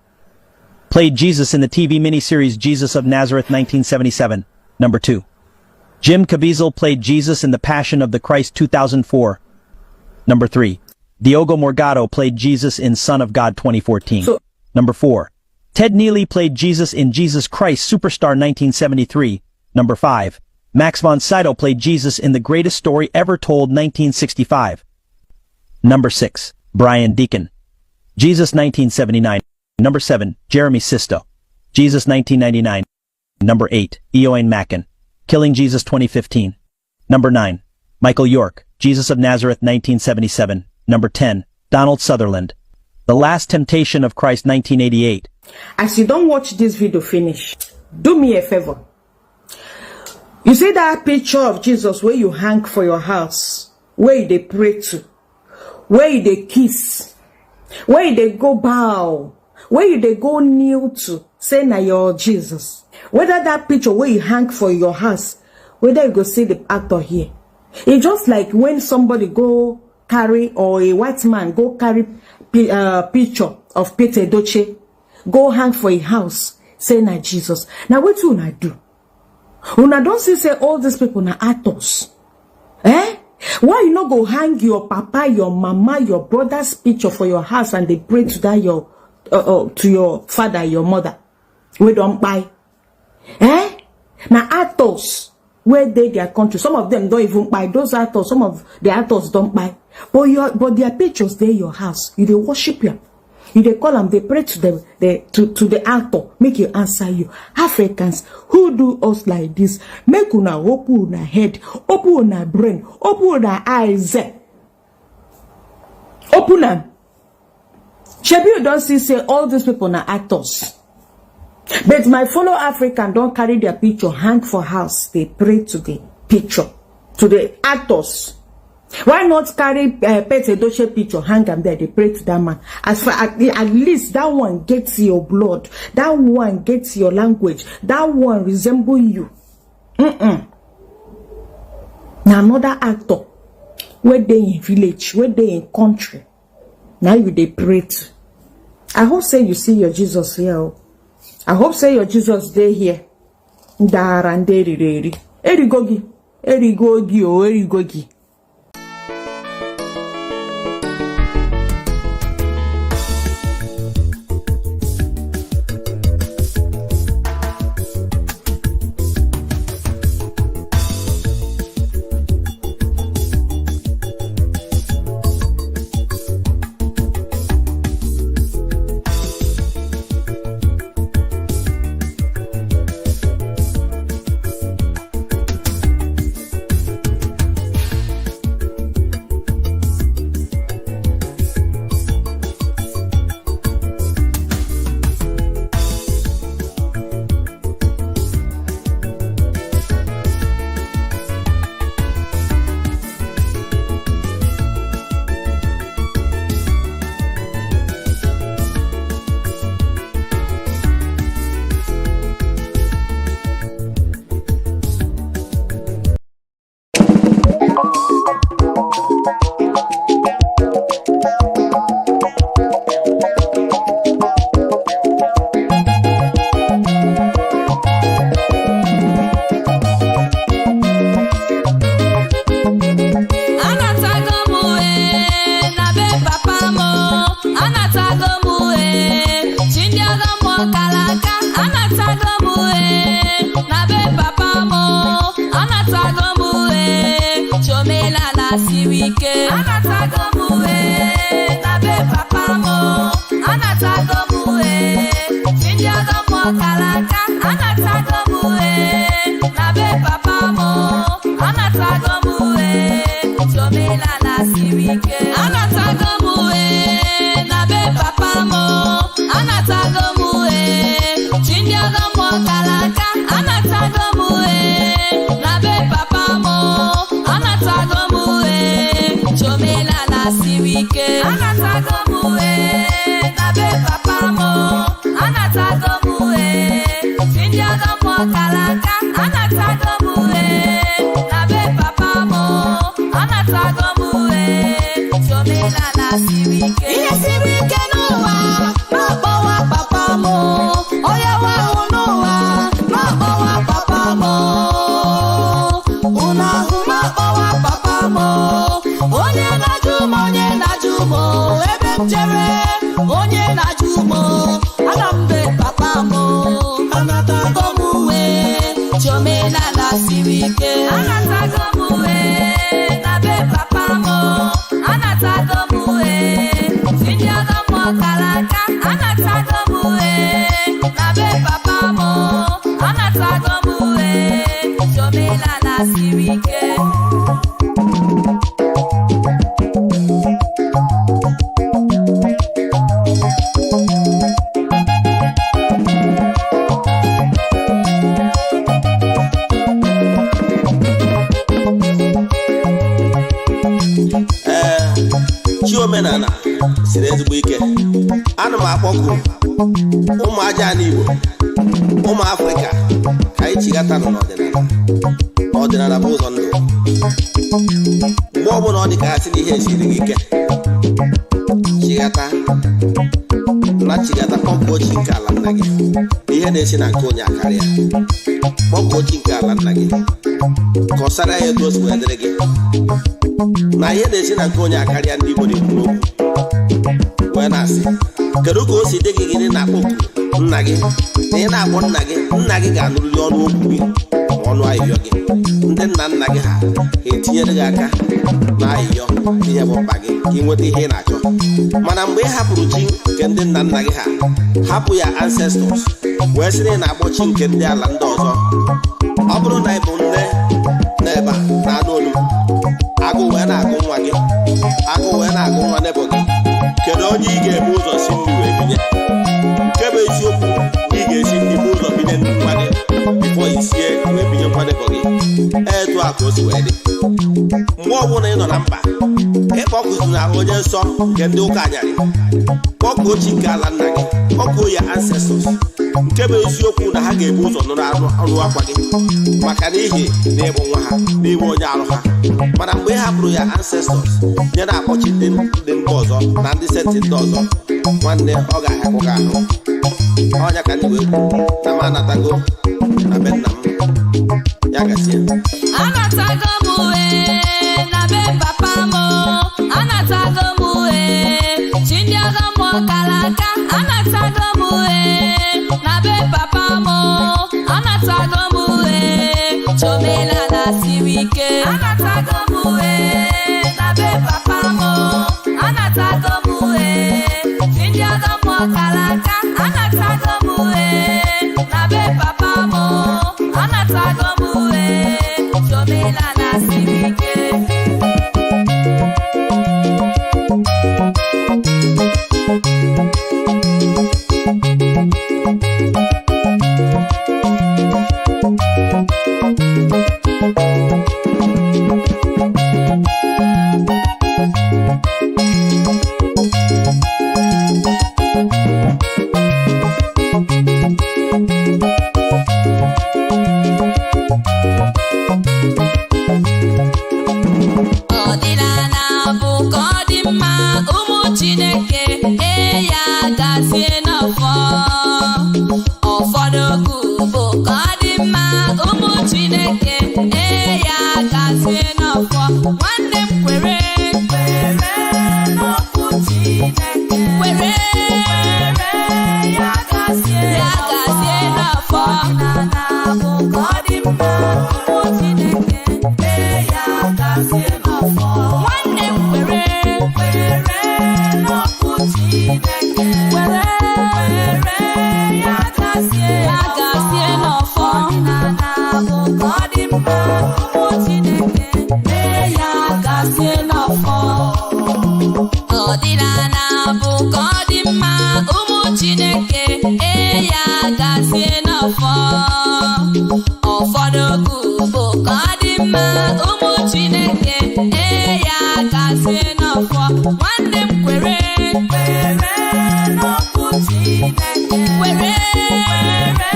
Played Jesus in the TV miniseries Jesus of Nazareth 1977. Number 2, Jim Caviezel played Jesus in The Passion of the Christ 2004. Number 3, Diogo Morgado played Jesus in Son of God 2014. Number 4, Ted Neely played Jesus in Jesus Christ Superstar 1973. Number 5, Max von Sydow played Jesus in The Greatest Story Ever Told 1965. Number 6, Brian Deacon, Jesus 1979. Number 7, Jeremy Sisto, Jesus 1999. Number 8, Eoin Macken, Killing Jesus 2015. Number 9, Michael York, Jesus of Nazareth 1977. Number 10, Donald Sutherland, The Last Temptation of Christ 1988. As you don't watch this video finish, do me a favor. You see that picture of Jesus where you hang for your house, where they pray to, where they kiss, where they go bow, where they go kneel to, say na your Jesus. Whether that picture where you hang for your house, whether you go see the actor here. It's just like when somebody go carry, or a white man go carry picture of Peter Edochie, go hang for a house, say na Jesus. Now what you una do? Una don't see say all these people na actors. Eh? Why you not go hang your papa, your mama, your brother's picture for your house and they pray to that your to your father, your mother? We don't buy. Eh? Now actors where they their country, some of them don't even buy those actors. Some of the actors don't buy, but their pictures they your house. You they worship you. You they call them, they pray to them, they to the actor, make you answer you. Africans who do us like this, make una open una head, open una brain, open una eyes, open them. Shebi you don't see say all these people are actors. But my fellow African don't carry their picture, hang for house. They pray to the picture, to the actors. Why not carry Pete Edochie picture, hang them there? They pray to that man. As far at least that one gets your blood, that one gets your language, that one resemble you. Now another actor, where they in village, where they in country, now you they pray to. I hope say you see your Jesus here. I hope say your Jesus dey here. Ndara nderiri. Erigogi. Erigogi o erigogi. Siri ike. Anatago m uwe na be papa m. Anatago m uwe chi ndị ọgọ mmụọ kara aka. Anatago m uwe na be papa m. Anatago m uwe chi omenala siri ike. Anatago m uwe na be papa m. Anatago m uwe chi ndị ọgọ mmụọ kara aka. Anatago m uwe na be papa m. Anatago m uwe chi omenala siri ike. Anatago m uwe na be papa m. Anatago m uwe chi ndị ọgọ mmụọ kara aka. Anatago m uwe na be papa m. Anatago m uwe chi omenala siri ike. Ihe siri ike n'ụwa na-akpọwa papa m. Onye nwe ahụ n'ụwa na-akpọwa papa m. Unu ahụ na-akpọwa papa m. Onye na-ajụ m, onye na-ajụ m, ebe m jere, onye na-ajụ m, ana m be papa m. Anatago m uwe chi omenala siri ike. Anatago m uwe na be papa m. Anatago m uwe chi ndị ọgọ mmụọ kara aka. Anatago m uwe na be papa m. Anatago m uwe chi omenala siri ike. Ee, chi omenala siri ezigbo ike. Ana m akpọku ụmụ aja ala Igbo, ụmụ Afrịka, ka anyị chigata nọ n'ọdịnala. Ọdịnala bụ ụzọ ndụ. Mgbe ọbụla ọ dị ka asị na ihe esiri gị ike, chigata na chigata, kpọkuo chi nke ala nna gị na ihe na-esi na nke onye akarịa. Kpọkuo chi nke ala nna gị, kọsara ya etu o si wee dịrị gị na ihe na-esi na nke onye akarịa. Ndị Igbo na-ekwu n'okwu wee na-asị, kedu ka o si dị gị? Gịnị na-akpọ oku nna gị na ị na-akpọ nna gị? Nna gị ga-anụrịrị ọnụ okwu gị ma ọnụ ayịyọ gị. Ndị nna nna gị ha etinyere gị aka na ayịyọ ihe bụ mkpa gị ka ị nweta ihe ị na-achọ. Mana mgbe ị hapụrụ chi nke ndị nna nna gị ha, hapụ ya ancestors, wee sị na ị na-akpọ chi nke ndị ala ndị ọzọ, ọ bụrụ na ị bụ nne n'ebe a na-anụ olu, agụ wee na-agụ nwa gị, agụ wee na-agụ nwa nebo gị, kedu onye ị ga-ebu ụzọ si nri wee binye? Nke bụ eziokwu, ị ga-esi nri bụ ụzọ binye nwa gị before i sie wee binye nwa nebo gị. Etu a ka o si wee dị. Mgbe ọbụla ị nọ na mba, ịkpọkụzina onye nsọ nke ndị ụka anyarị, kpọkuo chi nke ala nna gị, kpọkuo ya ancestors. Nke bụ eziokwu na ha ga-ebu ụzọ nụrụ anụ ọnụ akwa gị, maka n'ihi na ịbụ nwa ha, n'ime onye arụ ha. Mana mgbe ị hapụrụ ya ancestors nye na-akpọchi ndị ndị mba ọzọ na ndị senti ndị ọzọ, nwanne, ọ ga-ahịakwụ gị ahụ. Ọnya ka ndị wee kwu na m anatago na be nna m. Ya gazie. Anatago m uwe na be papa m. Anatago m uwe chi ndị ọgọ mmụọ kara aka. Anatago m uwe na be papa m. Anatago m uwe chi omenala siri ike. Anatago m uwe na be papa m. Anatago m uwe chi ndị ọgọ mmụọ kara aka. Anatago m uwe na be papa m. Anatago m uwe chi omenala siri ike. Ọdịnala bụ ka ọ dị mma, ụmụ Chineke. Ee, ya gazie n'ọfọ. Ụfọdụ okwu bụ ka ọ dị mma, ụmụ Chineke. Ee, ya gazie n'ọfọ. Nwanne m, kwere, kwere n'okwu Chineke, kwere, ya gazie, ya gazie n'ọfọ. Ọdịnala bụ ka ọ dị mma, ụmụ Chineke. Ee, ya gazie n'ọfọ. mma, ụmụ Chineke mee ya gazie n'ọfọ. Ọdịnala bụ ka ọ dị mma, ụmụ Chineke ee ya gazie n'ọfọ. Ụfọdụ okwu bụ ka ọ dị mma, ụmụ Chineke ee ya gazie n'ọfọ. Nwanne m kwere, kwere n'okwu Chineke, kwere, kwere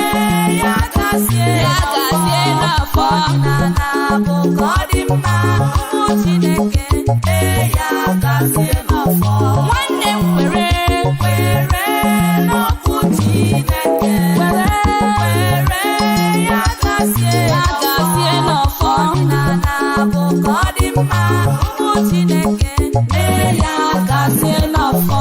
ya gazie, ya gazie n'ọfọ. Ọdịnala bụ ka ọ dị mma, ụmụ Chineke ee ya gazie n'ọfọ. Nwanne m kwere, kwere n'okwu Chineke, kwere, kwere ya gazie, ya gazie n'ọfọ. Ọdịnala bụ ka ọ dị mma, ụmụ Chineke mee ya gazie n'ọfọ.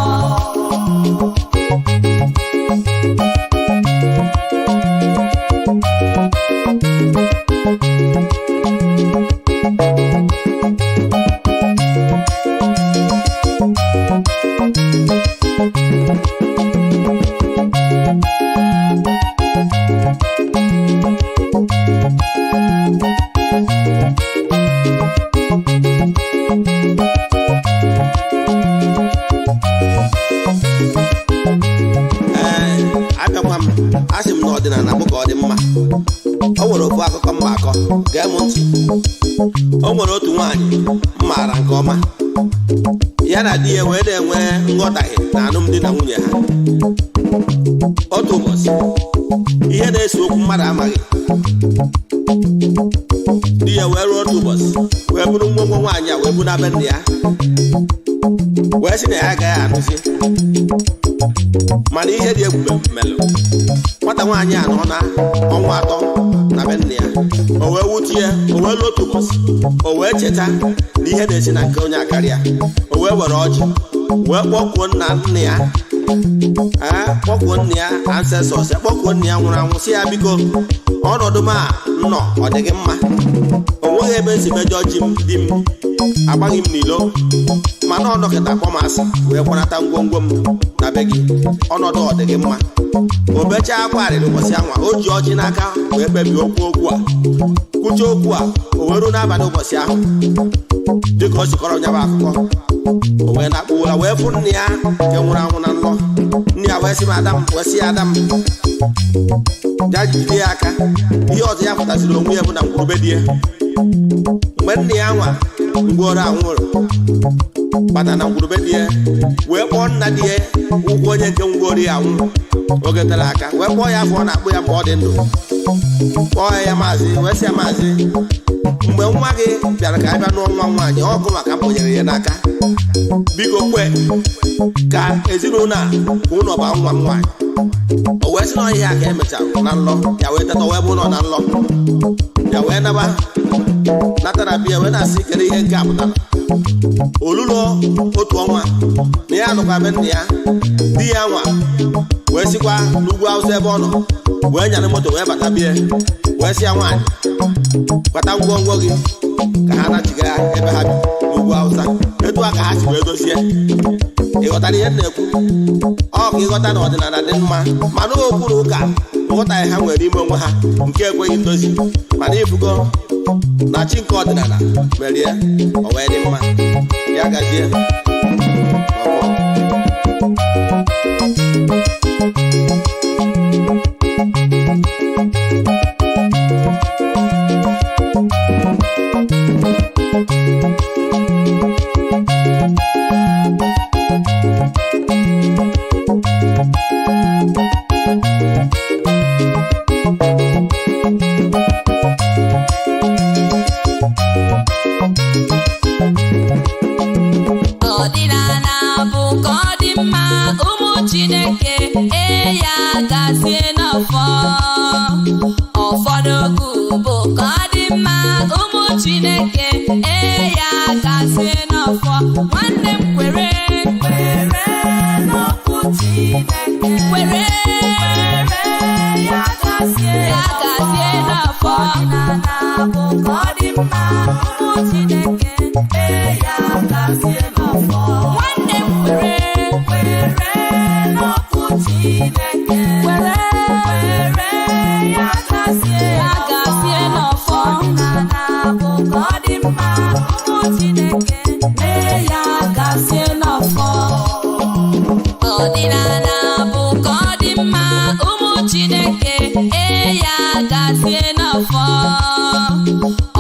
Ee, abịakwa m, asị m na ọdịnala bụ ka ọ dị mma. O nwere ofu akụkọ m akọ, gee m ntị. O nwere otu nwaanyị m maara nke ọma. Ya na di ya wee na-enwe nghọtahie na alụmdi na nwunye ha. Otu ụbọchị, ihe na-ese okwu mmadụ amaghị, di ya wee ruo otu ụbọchị wee bụrụ ngwongwo nwaanyị a wee bu na be nna ya, wee sị na ya agaghị anụzi. Mana ihe dị egwu melụ nwata nwaanyị a nọ na ọnwa 3 na be nna ya. O wee wutie, o wee luo otu ụbọchị, o wee cheta na ihe na-esi na nke onye akarịa. O wee were ọjị wee kpọkuo nna nna ya, ee, kpọkuo nna ya ancestors ya, kpọkuo nna ya nwụrụ anwụ, sị ya biko, ọnọdụ m a nọ ọ dị gị mma? O nweghị ebe m si mejọ ji m, di m agbaghị m n'ilo, mana ọ nọkịta kpọ m asị wee kwanata ngwongwo m na be gị. Ọnọdụ ọ dị gị mma? O bechaa akwa arịrị ụbọchị anwa, o ji ọjị n'aka wee kpebie okwu okwu a, kwuchie okwu a. O wee ruo n'abalị ụbọchị ahụ, dịka o sikọrọ nya bụ akụkọ, o wee na-akpụ ụra wee fụ nne ya nke nwụrụ anwụ na nlọ. Nne ya wee sị m ada m, wee sị ya ada m, ya jide ya aka. Ihe ọzọ ya pụtaziri onwe ya bụ na ngwurube di ya. Mgbe nne ya nwa ngworo anwụrụ bata na ngwurube di ya, wee kpọọ nna di ya ụgwọ, onye nke ngworo ya anwụ oge tere aka, wee kpọọ ya afọ ọ na-akpụ ya mgbe ọ dị ndụ, kpọọ ya maazị, wee sị ya maazị, mgbe nwa gị bịara ka a bịa nụọ nwa nwaanyị ọgụ maka m kpọnyere ya n'aka, biko kwe ka ezinụlọ a ka ụlọ baa nwa m nwaanyị. O wee sị na ọhịa ka emechara na nlọ ya, wee teta wee bụ ụlọ na nlọ ya, wee naba natara bịa wee na-asị kedu ihe nke a pụtara. Olulo otu ọnwa na ya nọkwa be nna ya, di ya nwa wee sikwa n'ugwu Awụsa ebe ọ nọ wee nyara moto wee bata bie, wee sị ya nwaanyị kpata ngwongwo gị ka ha nachiga ebe ha bi n'ugwu Awụsa. Etu a ka ha si wee dozie. Ịghọtara ihe m na-ekwu? Ọ ka ịghọta na ọdịnala dị mma, mana okwu na ụka nghọtaghị ha nwere ime onwe ha nke ekweghị ndozi. Mana ifugo na chi nke ọdịnala merie, o wee dị mma. Ya gazie. Ọdịnala bụ ka ọ dị mma, ụmụ Chineke ee ya gazie n'ọfọ. Ụfọdụ okwu bụ ka ọ dị mma, ụmụ Chineke ee ya gazie n'ọfọ. Nwanne m kwere, kwere n'okwu Chineke, kwere, kwere ya gazie, ya gazie n'ọfọ. Ọdịnala bụ ka ọ dị mma, ụmụ Chineke ee ya gazie n'ọfọ. Nwanne m kwere, kwere n'okwu Chineke, kwere, kwere ya gazie, ya gazie n'ọfọ.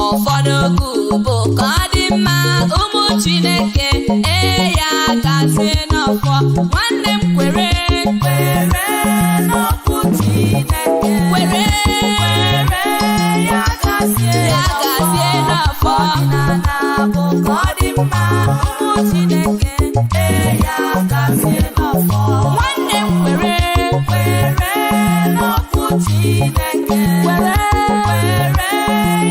Ụfọdụ okwu bụ ka ọ dị mma, ụmụ Chineke, ee ya gazie n'ọfọ. Nwanne m, kwere, kwere n'okwu Chineke, kwere, kwere, ya gazie, ya gazie n'ọfọ. Ọdịnala bụ ka ọ dị mma, ụmụ Chineke, ee ya gazie n'ọfọ. Nwanne m, kwere, kwere n'okwu Chineke, kwere, kwere,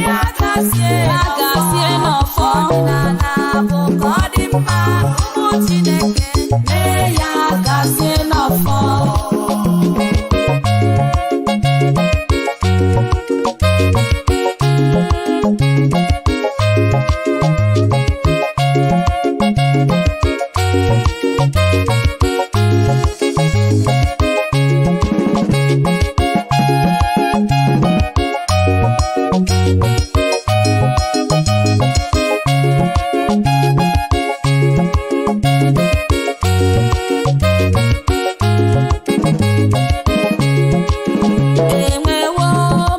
ya gazie, ya gazie n'ọfọ. Ọdịnala bụ ka ọ dị mma, ụmụ Chineke, ee ya gazie n'ọfọ. Enwewo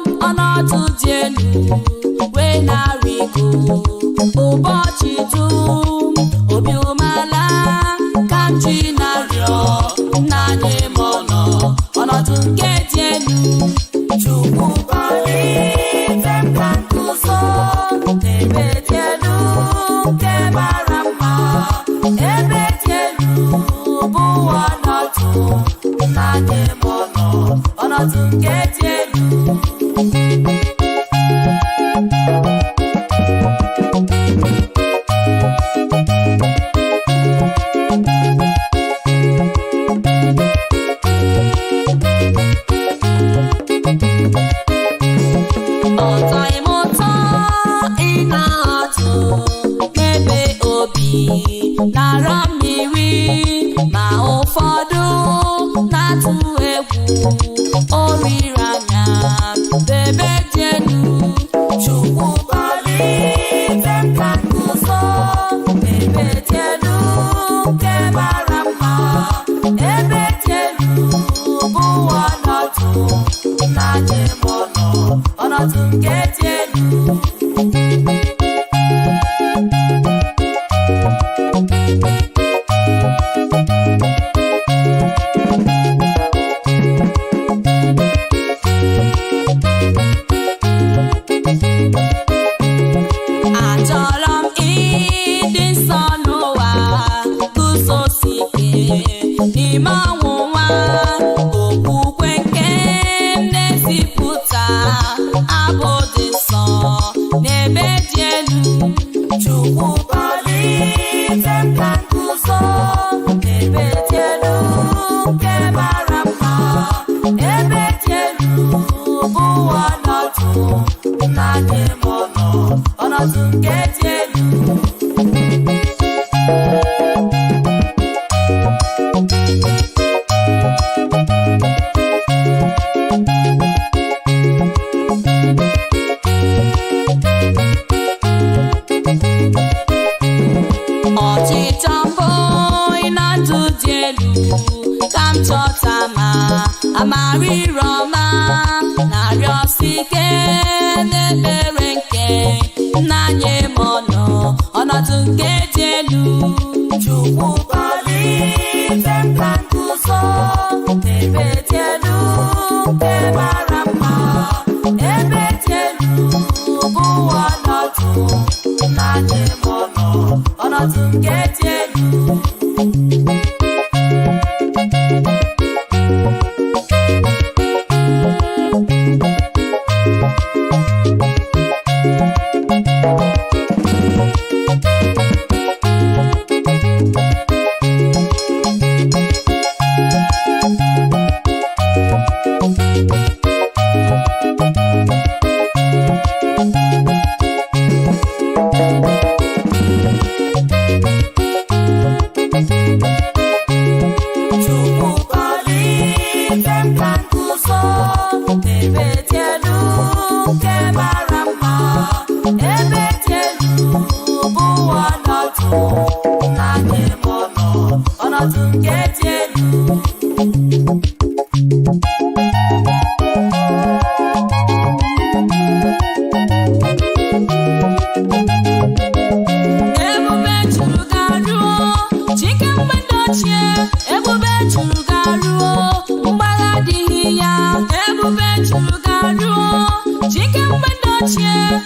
m ọnọdụ dị elu wee na-arịgo ụbọchị dum, obi umeala ka m ji na-arịọ nna anyị m ọnọ ọnọdụ nke dị elu. Chukwu kwalite m ka nguzo n'ebe dị elu nke mara mma, ebe dị elu bụ ọnọdụ nna anyị m ọnọ ọnọdụ nke dị elu. Ọtọ ịmụta ị na-atụ n'ebe obi nara mmiri, ma ụfọdụ na-atụ egwu oriri anya ebe dị elu. Chukwu kwalite m ka nguzo ebe dị elu nke mara mma, ebe dị elu bụ ọnọdụ nna anyị m ọnọ ọnọdụ nke dị elu. Achọrọ m ịdị nsọ n'ụwa, guzosi ike n'ime ọnwụnwa, okwukwe nke m na-ezipụta abụ dị nsọ n'ebe dị elu. Chukwu kwalite m ka nguzo n'ebe dị elu nke mara mma, ebe dị elu bụ ọnọdụ nna anyị m ọnọ ọnọdụ nke dị elu. Ọchịchọ mbụ na ndụ dị elu ka m chọta ma amara ire ọma, na-arịọsi ike n'ekpere nke nna anyị m ọnọ ọnọdụ nke dị elu. Chukwu kwalite m ka nguzo n'ebe dị elu nke mara mma, ebe dị elu bụ ọnọdụ nna anyị m ọnọ ọnọdụ nke dị elu. Chukwu kwalite m ka nguzo n'ebe dị elu nke mara mma, ebe dị elu bụ ọnọdụ nna anyị m ọnọ ọnọdụ nke dị elu. ochie, ebube juru garuo, mgbagha adịghị ya. Ebube juru garuo, chike mgbe ndị ochie.